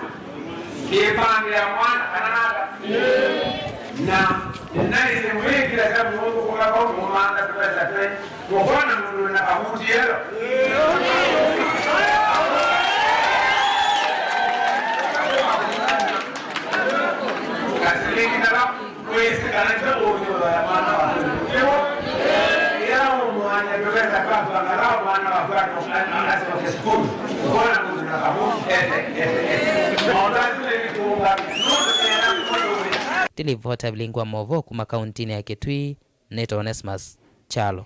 Kĩĩmangĩa mwana kana nata? Na nĩnaĩsĩ mwĩĩkĩlasya mũndũ kũmaka ũndũ mũmantha tũvesa twe mũkona mũndũ wĩna kavuti elo. Kasilingi kala. Wĩsĩ kana nĩkyo ũũthũĩa mwana waku? Nĩw'o. Ĩla ũmũany'a tũvesa twaku, angalau mwana waku asoke sukulu. Ũkona mũndũ na kavu, ete, ete, ete. Maũndũ asu nĩ kũũngamya. Nũndũ nĩenda kũmũthũĩa. Ndilivota vilingi wa maũvoo kuma kauntinĩ ya Kitui, nĩtawa Onesmus Kyalo.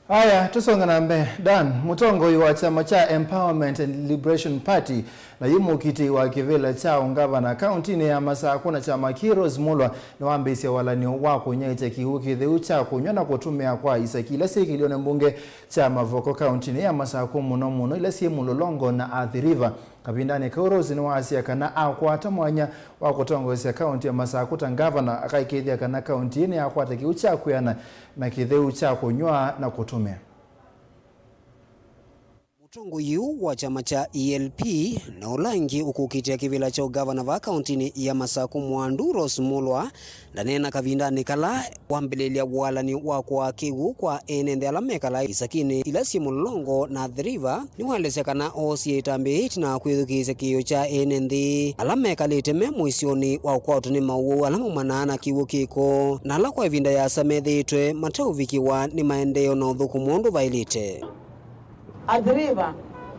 Aya, tũsonge na mbee. Dan, mũtongoi wa kyama kya Empowerment and Liberation Party, na yu mũkitĩi wa kĩvĩla kya ũngavana kauntinĩ ya Masakũ na kyama kĩ, Rose Mulwa, nĩwambĩĩsye walany'o wa kũnyaĩĩkya kĩw'ũ kĩtheu kya kũnyw'a na kũtũmĩa kwa isaki ila syĩ kĩlĩonĩ mbunge kya Mavoko kauntinĩ ya Masakũ, mũno mũno ila syĩ Mũlolongo na Athi River. Kavindanĩ kau, Rose nĩwaasya kana akwata mwanya wa kũtongoesya kaunti ya Masakũ ta ngavana, akaĩkĩĩthya kana kaunti ĩĩ nĩyakwata kĩw'ũ kya kwĩana na kĩtheu kya kũnyw'a na kũtũmĩa. Mũtongoi ũũ wa kyama kya E L P na ũla ĩngĩ ũkũkĩtĩa kĩvĩla kya ũgavana vaa kaũntĩnĩ ya Masaku, Mwandu Rose Mulwa, ndaneena kavindanĩ kala wambĩlĩlya walani wa kũaa kĩw'ũ kwa ene nthĩ ala mekalaa isakinĩ ila syĩ Mũlolongo na Athi River. Nĩwaelesya kana oosie ĩtambya ĩtina wa kwĩthukĩĩsya kĩĩo kya ene nthĩ ala mekalĩte me mũisyonĩ wa ũkwatwa nĩ maũwau ala maumanaa na kĩw'ũ kĩko, na ala kwa ĩvinda yĩasa methĩĩtwe mateũvikĩwa nĩ maendeeo na ũthũkũmu ũndũ vaĩlĩte. Athi River,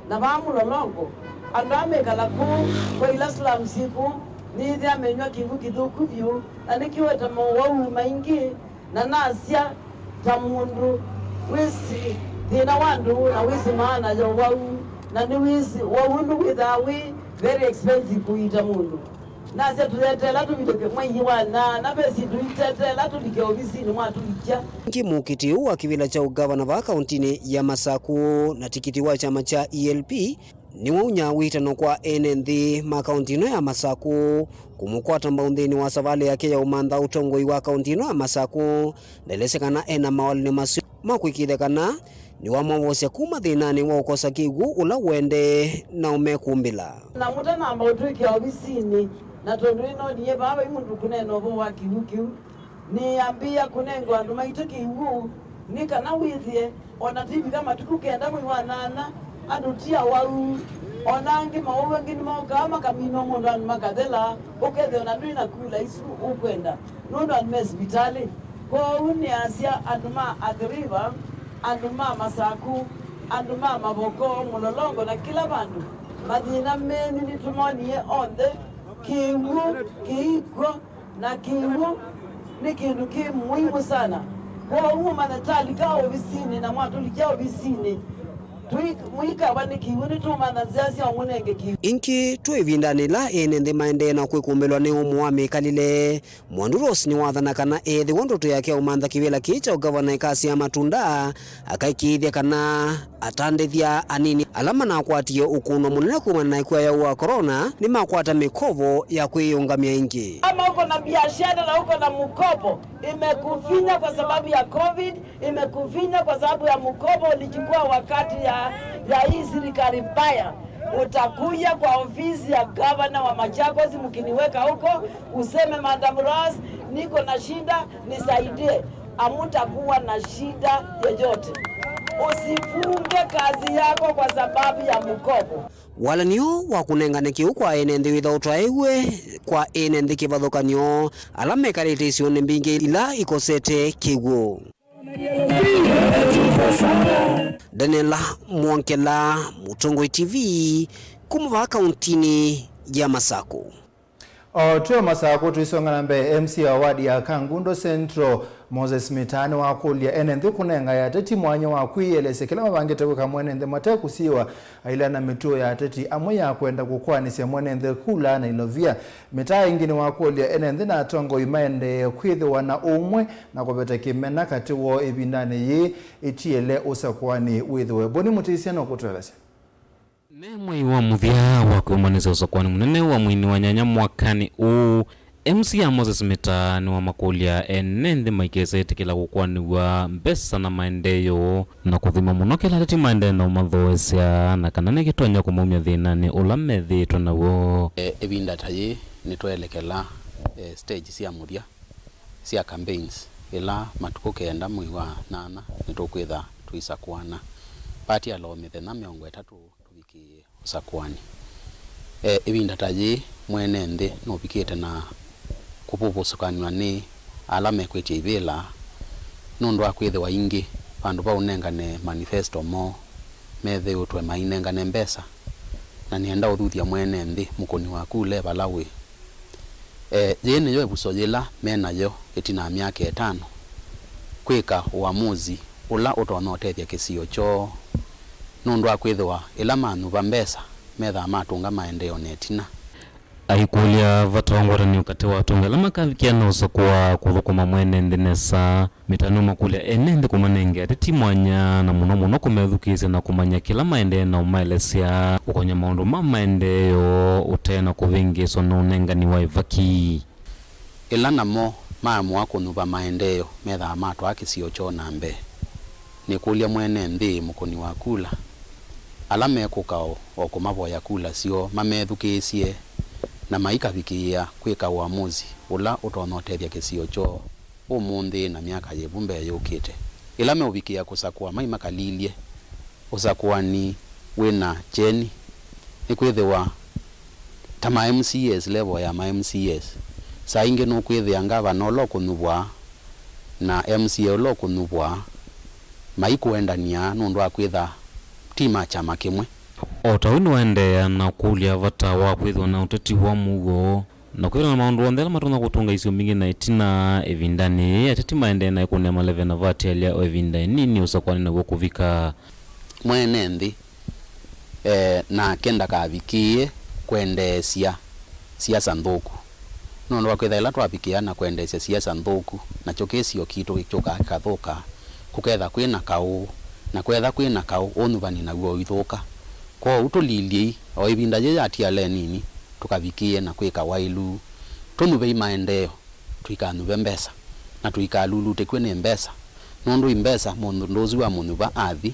na vaa Mũlolongo, andũ aa mekala kũu kwa ila slums syĩ kũu, nĩĩthĩa menyw'a kĩw'ũ kĩthũku vyũ, na nĩkĩũete mowau maingĩ, na nasya ta mũndũ wĩsĩ thĩna wa ndũũ na wĩsĩ maana ya ũwau, na nĩwĩsĩ ũwau nĩwĩthaa wĩ very expensive kũiita mũndũ. Nasya tũyetela tũvithũke mwei wa nyanya, ve syĩndũ itete ĩla tũlike ovisinĩ mwatũlikya. Ĩngĩ mũkĩti ũũ wa kĩvĩla kya ũgavana vaa kaũntĩnĩ ya Masaku na tikiti wa kyama kya E L P nĩwaunya wĩtano kwa ene nthĩ ma kaũntĩ ĩno ya Masaku kũmũkwata mbau nthĩnĩ wa savalĩ yake ya ũmantha ũtongoi wa kaũntĩ ĩno ya Masaku. Ndaelesya kana ena mawalany'o maseo ma kwĩkĩĩthya kana nĩwamwovosya kuma thĩnanĩ wa ũkosa kĩw'ũ ũla ũendee na ũmekũmbĩla. Na mũtanamba ũtwĩkĩa ovisinĩ, na tondũ nĩnonie vaa vai mũndũ kũneena ũvoo wa kĩw'ũ kĩu, nĩambĩĩa kũnengwa andũ maitũ kĩw'ũ, nĩ kana wĩthĩe o na twĩvika matukũ kenda mwei wa nyanya, andũ ti awau. O na angĩ mawau angĩ nĩmokaa makaminwa mũndũ andũ makathela, ũkethĩa o na ndwĩ na kula isu ũkwenda, nũndũ andũ me sivitalĩ. Kwoou nĩasya andũ ma Athi River, andũ ma Masaku, andũ ma Mavoko, Mũlolongo na kĩla vandũ, mathĩna menyu nĩtũmonie onthe. Kĩw'ũ kĩikw'o, na kĩw'ũ nĩ kĩndũ kĩ muhimu sana. Kwoou mũmanye twalika ovisinĩ na mwatũlikya ovisinĩ, tũi- mũikava nĩ kĩw'ũ, nĩtũmanya nzĩa sya ũmũnenge kĩw'ũ. Ĩngĩ twĩ ĩvindanĩ ĩla ene nthĩ maendee na kwĩkũmbĩlwa nĩ ũmũ wa mĩkalĩle. Mwandu Rose nĩwathana kana ethĩwa ndoto yake ya ũmantha kĩvĩla kĩĩ kya ũgavana ĩkasyaa matunda, akaĩkĩĩthya kana atandĩthya anini ala manakwatie ũkũno mũnene kumana na ĩkw'a ya ũwau wa corona nĩmakwata mĩkovo ya kwĩyĩũngamya ĩngĩ. Kama uko na biashara na uko na mkopo, imekufinya kwa sababu ya covid, imekufinya kwa sababu ya mkopo ulichukua wakati ya, ya hii serikali mbaya. Utakuja kwa ofisi ya gavana wa Machakos, mkiniweka huko, useme, "Madam Rose, niko na shida, nisaidie." Hamutakuwa na shida yoyote. Usifunge kazi yako kwa sababu ya mkopo. Walany'o wa kũnengane kĩw'ũ kwa ene nthĩ wĩthawa ũtwaĩwe kwa ene nthĩ kĩvathũkany'o ala mekalĩte isionĩ mbingĩ ila ikosete kĩw'ũ. Daniela Mwongela, Mũtongoi T V, kuma vaa kaũntĩnĩ ya Masaku. O twĩ o Masaku, tũisonga na mbee, M C A wa wadi ya Kangundo Central, Moses Mitaa, nĩwakũlya ene nthĩ kũnenga ateti mwanya wa kwĩyĩelesya kĩla mavangĩte kwĩka mwene nthĩ mate kũsiĩwa, ailea na mĩtuo ya ateti amwe ya kwenda kũkwanĩsya mwene nthĩ kula na ilovia. Mitaa ĩngĩ nĩwakũlya ene nthĩ na atongoi maendee kwĩthĩwa na ũmwe na kũvete kĩmena katĩ woo ĩvindanĩ yĩĩ ĩtiele ũsakũani wĩthĩwe. Boni Mũtĩsya nũkũtũelesya. Me mwei wa mũthya wa kwĩũmbanĩsya ũsakũani mũnene wa mweinĩ wa nyanya mwakanĩ ũũ, M C A Moses Mitaa nĩwamakũlya ene nthĩ maikesĩtĩkĩla kũkũanĩw'a mbesa na maendeeo, na kũthima mũno kĩla ateti maendee na ũmathoesya na kana nĩkĩtonya kũmaumya thĩnanĩ ũla methĩĩtwe naw'o. E, ĩvinda ta yĩĩ nĩtweelekela, e, stage sya mũthya sya campaigns, ĩla matukũ kenda mwei wa nyanya nĩtũkwĩtha tũisakũana. Party allow mĩthenya mĩongo ĩtatũ tũvikĩĩe ũsakũani. E, ĩvinda ta yĩĩ, mwene nthĩ nũvikĩte na kũvũvũsũkanw'a nĩ ala mekwĩtya ivĩla, nũndũ wa kwĩthĩwa aingĩ, vandũ va ũnengane manifesto moo, methĩĩtwe mainengane mbesa, na nĩenda ũthuthya mwene nthĩ mũkũni waku ũle vala wĩ. E, yĩĩ nĩyo ĩvuso yĩla me nayo ĩtina wa myaka ĩtano, kwĩka ũamuzi ũla ũtonya ũtethya kĩsio kyoo, nũndũ wa kwĩthĩwa ĩla manyuva mbesa, methaa matũnga maendeeo na ĩtina. Aikũlya vata wa ngwatanĩo katĩ wa atongi ala makavikĩa na ũsakũa kũthũkũma mwene nthĩ nesa. Mitaa nĩwamakũlya ene nthĩ kũmanenge ateti mwanya, na mũno mũno kũmethukĩĩsya na kũmanya kĩla maendee na ũmaelesya kũkony'a maũndũ ma maendeeo ũte na kũvĩngĩĩswa nĩ ũnengani wa ĩvaki. Ĩla namo maamũa kũnyuva maendeeo, methaa matwaa kĩsio kyoo na mbee. Nĩkũlya mwene nthĩ mũkũni wa kula, ala mekũka o, o kũmavoya kula syoo mamethukĩĩsye, na maikavikĩĩa kwĩka ũamũsi ũla ũtonya ũtethya kĩsio kyoo ũmũnthĩ na myaka yĩvu mbee yũkĩte. Ĩla meũvikĩĩa kũsakũa, mai makalilye ũsakũani wĩ na kyeni, nĩkwĩthĩwa ta ma M C As, level ya ma M C As, saa ingĩ nũkwĩthĩa ngavana ũla ũkũnyuvwa na M C A ũla ũkũnyuvwa maikũendany'a nũndũ wa kwĩtha ti ma kyama kĩmwe. O ta ũu nĩwaendeea na kũlya vata wa kwĩthĩwa na ũteti wa mũuo na kwĩthĩwa na maũndũ onthe ala matonya kũtũnga isio mbingĩ na ĩtina. Ĩvindanĩ yĩĩ, ateti maendee na ĩkũnĩa maleve na vatialya o ĩvinda ĩnini ũsakũani naw'o kũvika. Mwene nthĩ, e, nake ndakavikĩĩe kwendeesya siasa nthũku. Nũndũ wa kwĩtha ĩla twavikĩa na kwendeesya siasa nthũku, nakyo kĩsio kitũ kĩkyũkaa kĩkathũka, kũketha kwĩ na kaũ, na kwetha kwĩ na kaũ, ũnyuvani naw'o ũithũka. Kwoou tũlilyei o ĩvinda yĩĩ yatiala ĩnini, tũkavikĩĩe na kwĩka waĩlu, tũnyuvei maendeeo, tũikanyuve mbesa, na tũikalulutĩkw'e nĩ mbesa, nũndũ i mbesa mũndũ ũsu wamũnyuva athi,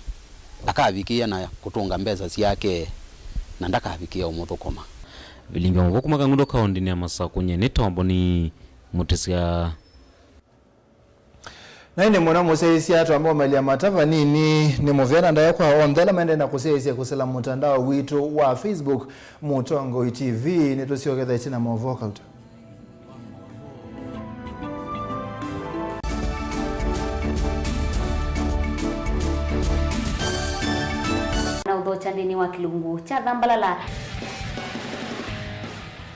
akavikĩĩa na kũtũnga mbesa syake, na ndakavikĩĩa ũmũthũkũma. Vilingi wa mũvoo kuma Kang'undo kaũndĩnĩ ya Masakũ, nyie nĩ Tomboni Mũtĩsya. Na ĩndĩ mũno mũsyaĩĩsya twamba ũmelya mata vanini nĩ mũvea na ndaĩa kwa onthe ala maendee na kũsyaĩĩsya kũsĩla mũtandao witũ wa Facebook, Mũtongoi T V. Nĩtũsyoketha ĩtina maũvoo kauta. Na ũthokya nthĩnĩ wa kĩlungu kya thambalala.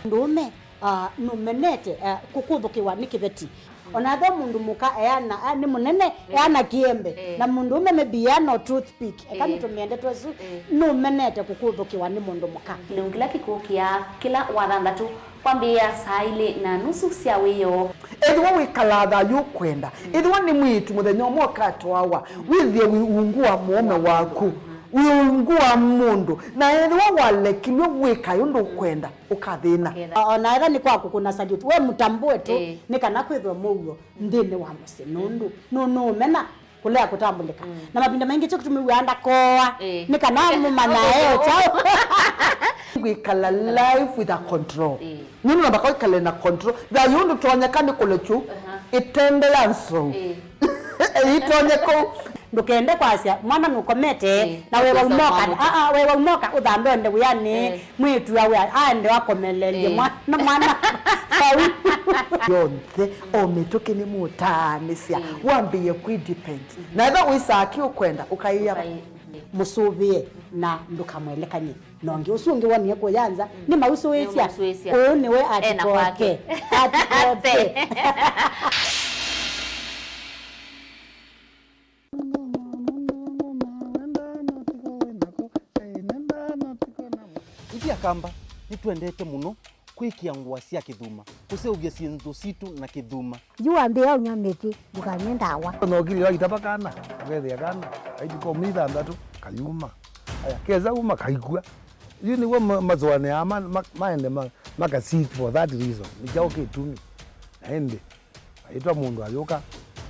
Mũndũũme, ah, nũmenete, ah, kũkũthũkĩwa nĩ kĩveti. Ona ethĩwa mũndũ mũka eana, ah, nĩ mũnene, eana kĩembe. Eh. Na mũndũũme maybe eana o toothpick. Eka, eh, nĩtũmĩe ndeto ĩsu, eh, nũmenete kũkũthũkĩwa nĩ mũndũ mũka. Kĩlungu kĩla kĩkũkĩa kĩla wathanthatũ kwambĩĩa saa ilĩ na nusu sya wĩoo. Ethĩwa wĩkalaa thayũ ũkwenda, ethĩwa nĩ mwĩĩtu mũthenya ũmwe ũkatwawa, wĩthĩe wĩ ungu wa mũũme waku, wĩ ungu wa mũndũ, na ethĩwa walekilw'e wĩkae ũndũ ũkwenda, ũkathĩna. Ũkethĩa. O-, ona ethĩwa nĩ kwa kũkũna salute, we mũtambũe tu, ĩĩ, nĩ kana kwĩthwe mũuo nthĩnĩ wa mũsyĩ, nũndũ nũ-, nũũmena kũlea kũtambũlĩka. Mm. Na mavinda maingĩ kyo kĩtumi wĩaa ndakooa, ĩĩ, nĩ kana mũmanyae o kyaũ. Kwĩkala life with a control. Ĩĩ. Nũndũ namba kwĩkala na control. Thayũ ndũtonyeka nĩ kũlekyu, aha, ĩtende ya nzou. Ĩĩ. Ĩitonyeka. Ndũkende kwasya mwana nũkomete, ĩĩ, na wewa ũkosa ũmoka, mwana. Aa, wewa ũmoka ũthambe ũende wĩanĩ. Ĩĩ. Mwĩĩtu awe aende akomelelye, ĩĩ, mwana, mwana vau. Yonthe, o mĩtũkĩ nĩmũtaanĩsya, ĩĩ, wambĩĩe kwĩ depend. Mhm. Na ethĩwa wĩsaa kĩ ũkwenda, ũkaĩa. Ũkaĩ-, ĩĩ. Mũsũvĩe na ndũkamwelekany'e na ũngĩ. Ũsu ũngĩ wonie kũya nza, mm, nĩmausũĩsya. Nĩmausũĩsya. Ũũ nĩwe. Ena atikoke kwake. Atikoke. Ithyĩ Akamba nĩtwendete mũno kwĩkĩa ngũa sya kĩthuma, kũseũvya syĩndũ sitũ na kĩthuma. Yu wambĩĩa ũnyw'a mĩtĩ, ndũkanywe ndawa. Nokilĩ waitava kana, ũkethĩa kana, kaitũ ka myei thanthatũ, kayuma. Aya, kesa uma, kaikw'a. Yu nĩw'o ma-, masũanĩaa ma-, ma-, maende ma-, maka seek for that reason. Nĩ kyaũ kĩtumi? Na ĩndĩ, aitwa mũndũ ayũka,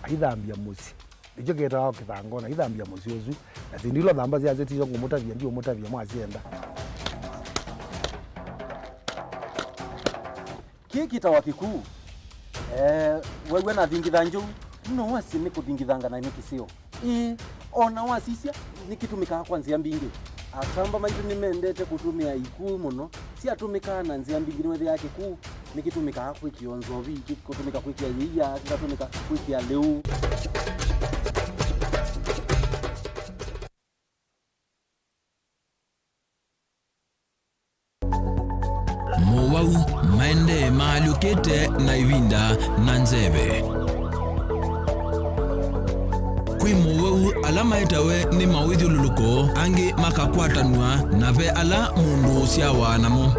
aithambya mũsyĩ. Nĩkyo kĩtawa kĩthangona, aithambya mũsyĩ ũsu. Na syĩndũ ila ũthamba syasyo tisyo ngũmũtavya, ndiũmũtavya mwasyenda. Kĩĩ kĩtawa kĩkuu. Eh, wew'a nathingitha njũu, no wasye nĩ kũthingithanga na nĩ kĩseo. Ĩĩ, o na wasisya, nĩkĩtũmĩkaa kwa nzĩa mbingĩ. Akamba maitũ nĩmendete kũtũmĩa ikuu mũno. Syatũmĩkaa na nzĩa mbingĩ, nĩwethĩaa kĩkuu nĩkĩtũmĩkaa kwĩkĩa nzovi, kĩkatũmĩka kwĩkĩa yĩia, kĩkatũmĩka kwĩkĩa lĩu. Mowau maendee maalyũkĩte na ĩvinda na nzeve. Kwĩ mowau ala maetawe nĩ mawĩthyũlũlũko, angĩ makakwatanw'a, na ve ala mũndũ ũsyawa namo.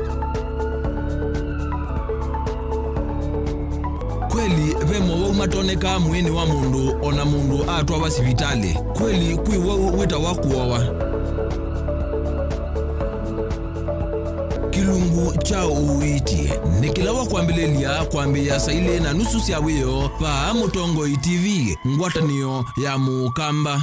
Kweli, ve mowau matonekaa mwĩĩnĩ wa mũndũ o na mũndũ atwawa sivitalĩ. Kweli, kwĩ wau wĩtawa kũowa. Kĩlungu kya ũiiti nĩ kĩla wakwambĩlĩlya kwambĩĩa saa ilĩ na nusu sya wĩoo vaa Mũtongoi T V, ngwatanĩo ya Mũkamba.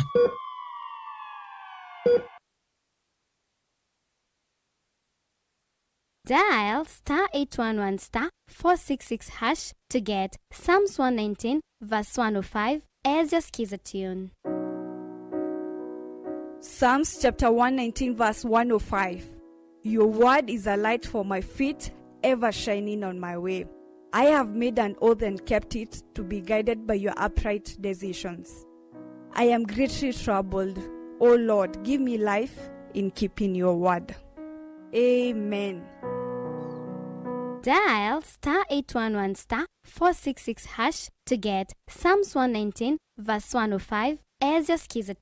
Dial star eight one one star four six six hash to get Psalms one nineteen verse one oh five as your Skiza tune. Psalms chapter one nineteen verse one oh five. Your word is a light for my feet, ever shining on my way. I have made an oath and kept it, to be guided by your upright decisions. I am greatly troubled. O Lord, give me life in keeping your word. Amen. Dial star eight one one star four six six hash to get Psalms one nineteen verse one oh five as your Skiza.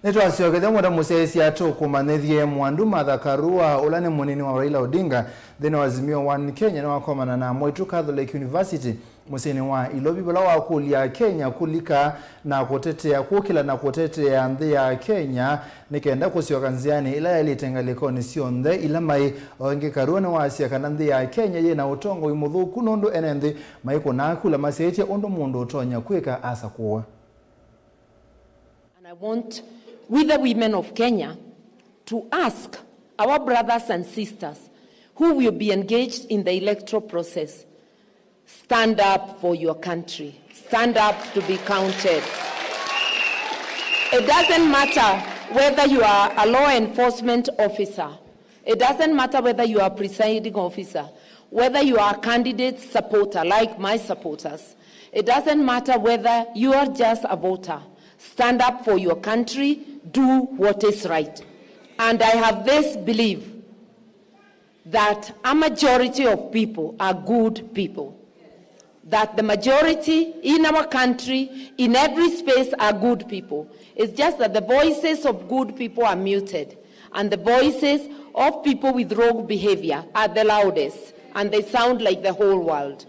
Nĩtwasyokethya mũndũ mũsyaĩĩsya tũkũmanyĩthye Mwandu Martha Karua, ũla nĩ mũnini wa Raila Odinga nthĩnĩ wa Azimio One Kenya, nĩwakomana na Mwaitu Catholic University mũsyĩnĩ wa Ilovi, vala wakũlya Akenya kũlika na kũtetea, kũkĩla na kũtetea nthĩ ya Kenya nĩ kenda kũsyoka nzĩanĩ ĩla yaĩlĩte ngalĩkonĩ syonthe ila maĩ. O ĩngĩ, Karua nĩwasya kana nthĩ ya Kenya yĩ na ũtongoi mũthũku nũndũ ene nthĩ maikũnaa kula masyaĩtye ũndũ mũndũ ũtonya kwĩka asakũwa. And I want, with the women of Kenya, to ask our brothers and sisters who will be engaged in the electoral process, stand up for your country. Stand up to be counted. It doesn't matter whether you are a law enforcement officer. It doesn't matter whether you are a presiding officer, whether you are a candidate supporter like my supporters. It doesn't matter whether you are just a voter. Stand up for your country, do what is right. And I have this belief that a majority of people are good people, that the majority in our country, in every space, are good people. It's just that the voices of good people are muted, and the voices of people with wrong behavior are the loudest, and they sound like the whole world.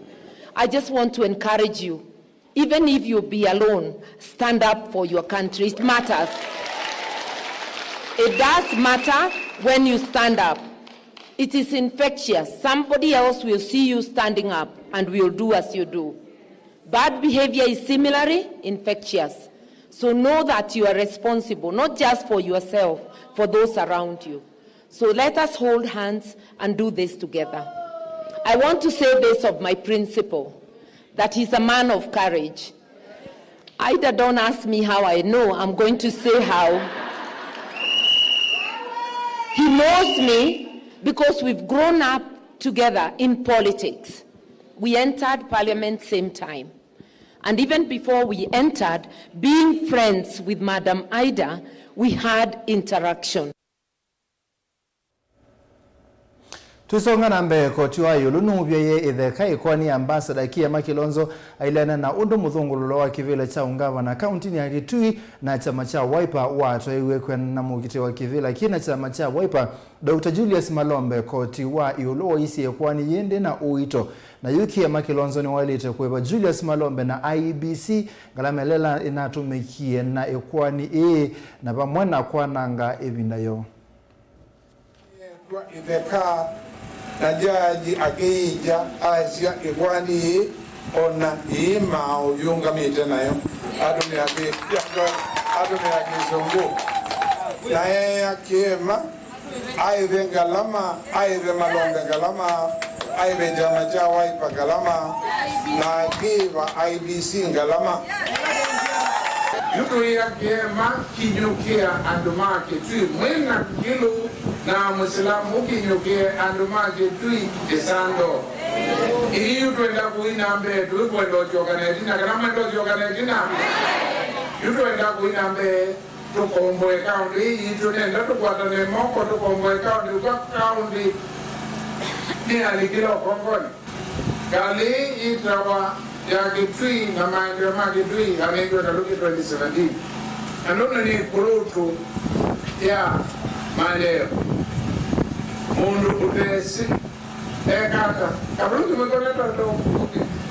I just want to encourage you, even if you be alone, stand up for your country. It matters. It does matter when you stand up. It is infectious. Somebody else will see you standing up and will do as you do. Bad behavior is similarly infectious. So know that you are responsible, not just for yourself, for those around you. So let us hold hands and do this together. I want to say this of my principal, that he's a man of courage. Ida, don't ask me how I know, I'm going to say how. He knows me because we've grown up together in politics. We entered parliament same time. And even before we entered, being friends with Madam Ida, we had interaction. Tũisonga na mbee, koti wa ĩũlũ nũũvyaĩe ĩtheka ĩkoani ya Ambassador Kĩema Kĩlonzo aileana na ũndũ mũthũngũlũlo wa kĩvĩla kya ũngavana kauntinĩ ya Kitui na kyama kya Wiper watwaĩwe kwĩanana na mũkitĩi wa kĩvĩla kĩ na kyama kya Wiper, Doctor Julius Malombe. Koti wa ĩũlũ waisye ĩkoani yĩĩ ndĩ na ũito, na yu Kĩema Kĩlonzo nĩwaĩlĩte kũĩva Julius Malombe na I E B C ngalama ĩla ĩnatũmĩkie na ĩkoani ĩĩ, na vamwe na kwananga ĩvinda yoo. Yĩetwa ĩtheka, na jaji akĩyĩngya, asya, ĩkoani yĩĩ o na ĩĩ maaũyũngamĩte nayo, atũmĩa kĩ-, atũmĩa Kĩsũngũ. Na eea Kĩema aĩve ngalama, aĩve Malombe ngalama, aĩve kyama kya Wiper ngalama, na akĩĩva I E B C ngalama. Yu tũĩa Kĩema kinyũkĩa andũ ma Kĩtui mwĩ na kĩlũ, na Mũsilamu ũkinyũkĩe andũ ma Kĩtui ĩsando. Ĩĩ, yu twenda kũi na mbee, tũikwenda ũsyoka na ĩtina, kana mwenda ũsyoka na ĩtina? Yu twenda kũi na mbee, tũkomboe kaũndĩ ĩĩ yitũ, nenda tũkwatane moko, tũkomboe kaũndĩ, kwa kaũndĩ nĩyalikile ũkongoni. Ngalĩ ĩĩ yĩtawa ya Kĩtui na maendeeo ma Kĩtui yanengiwe Kalũki twenty seventeen. Na nũndũ nĩ ĩkũlũtũ ya maendeeo, mũndũ ũtesĩ eka ata? Kalũki mwĩkonetwa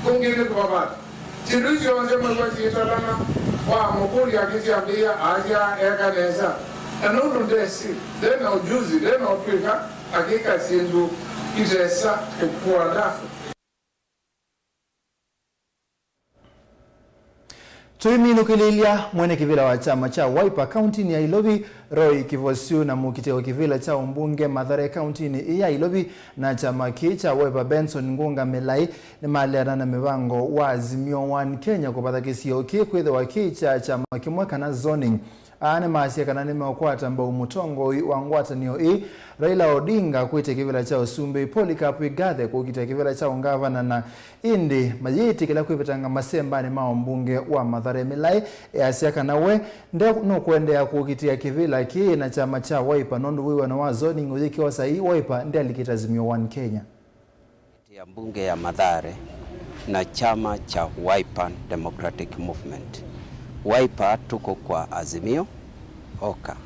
kũngĩ nĩ kũvavata. Syĩndũ isu syonthe mwĩw'a syĩtalana, wamũkũlya akĩsyambĩĩa, asya eka nesa. Na nũndũ ndesĩ, nde na ũjuzi, nde na ũtw'ĩka, akĩka syĩndũ itesa kũkua ndafu. Tũiminũkĩlĩĩlya, mwene kĩvĩla wa kyama kya Wiper kauntinĩ ya Ilovi, Roy Kĩvosyu, na mũkitĩe wa kĩvĩla kya ũmbunge Mathare kauntinĩ ĩĩ ya Ilovi na kyama kĩĩ kya Wiper, Benson Ngunga Milai, nĩmaleana na mĩvango wa Azimio One Kenya kũvatha kĩsio kĩĩ kwĩthĩwa kĩ kya kyama kĩmwe kana zoning. Aa nĩmaasya kana nĩmeũkwata mbau mũtongoi wa ngwatanĩo ĩĩ, Raila Odinga, kwĩtya kĩvĩla kya ũsumbĩ, Polycarp Igathe, kũkitĩa kĩvĩla kya ũngavana, na ĩndĩ mayĩtĩkĩla kwĩvetanga masembanĩ ma ũmbunge wa Mathare. Milai easya kana we nde nũkũendeea kũkitĩa kĩvĩla kĩĩ na kyama kya Wiper nũndũ wĩw'ano wa zoning ũyĩkĩwa saii, Wiper ndyalikĩte Azimio One Kenya. Ya mbunge ya Mathare na chama cha Wiper Democratic Movement. Wiper tuko kwa Azimio, oka.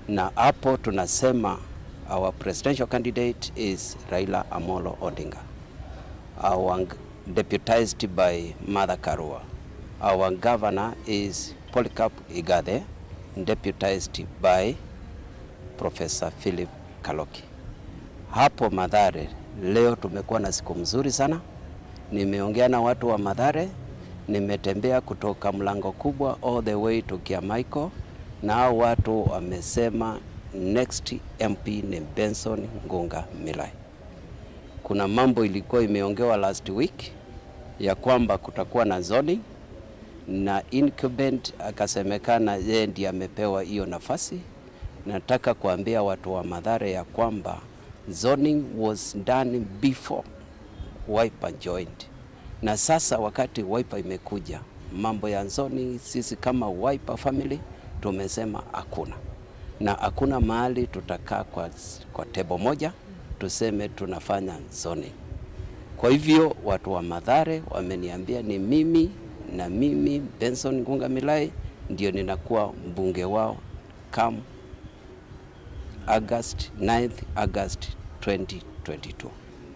Na hapo tunasema our presidential candidate is Raila Amolo Odinga. Our g-, deputized by Martha Karua. Our governor is Polycarp Igathe, deputized by Professor Philip Kaloki. Hapo Mathare, leo tumekuwa na siku mzuri sana. Nimeongea na watu wa Mathare, nimetembea kutoka Mlango Kubwa all the way to Kiamaiko, na hao watu wamesema next M P ni Benson Ngunga Milai. Kuna mambo ilikuwa imeongewa last week ya kwamba kutakuwa na zoning, na incumbent akasemekana yeye ndiye amepewa hiyo nafasi. Nataka kuambia watu wa Mathare ya kwamba zoning was done before Wiper joined. Na sasa wakati Wiper imekuja, mambo ya zoning, sisi kama Wiper family tumesema hakuna. Na hakuna mahali tutakaa kwa, kwa table moja, tuseme tunafanya zoning. Kwa hivyo watu wa Mathare wameniambia ni mimi na mimi Benson Ngunga Milai ndio ninakuwa mbunge wao come August, ninth August twenty twenty-two.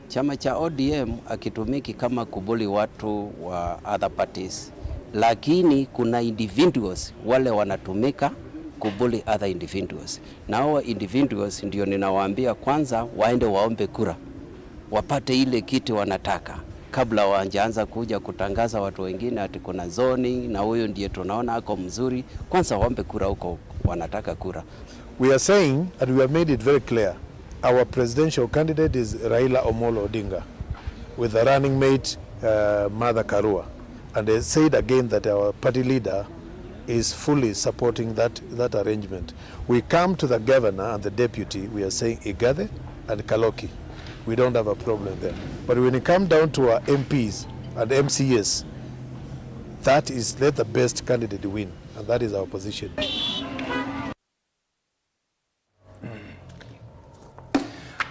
Chama cha O D M hakitumiki kama kubuli watu wa other parties, lakini kuna individuals wale wanatumika kubuli other individuals, na hao individuals ndio ninawaambia kwanza waende waombe kura, wapate ile kiti wanataka, kabla wajaanza kuja kutangaza watu wengine ati kuna zoning na huyo ndiye tunaona ako mzuri. Kwanza waombe kura huko, wanataka kura. We are saying, and we have made it very clear, our presidential candidate is Raila Amolo Odinga with the running mate, uh, Martha Karua. And I said again that our party leader is fully supporting that, that arrangement. We come to the governor and the deputy, we are saying Igathe and Kaloki. We don't have a problem there. But when it comes down to our M Ps and M C As, that is let the best candidate win. And that is our position.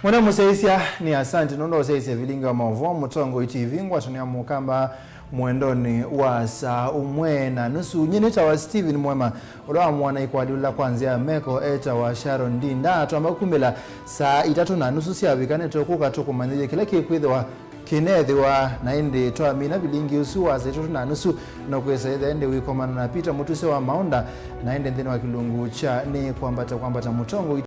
Mwene mũsyaĩĩsya, nĩ asante nũndũ wa ũsyaĩĩsya vilingi wa maũvoo. Mũtongoi T V, ngwatanĩo ya Mũkamba mwendonĩ wa saa ũmwe na nusu. Nyie nĩtawa Stephen Mwema, ũla wamwona ĩkwaliũla kwa nzĩa ya meko etawa Sharon Ndinda. Twamba kumĩla saa itatũ na nusu syavika, nĩtũkũka tũkũmanyĩthye kĩla kĩkwĩthĩwa kĩneethĩwa, na ĩndĩ twamina vilingi ũsu wa saa itatũ na nusu, no kwĩsa ĩthe ĩndĩ wĩkomana na Peter Mũtuse wa Maũnda, na ĩndĩ nthĩnĩ wa kĩlungu kya Nĩ Kwambata Kwambata, Mũtongoi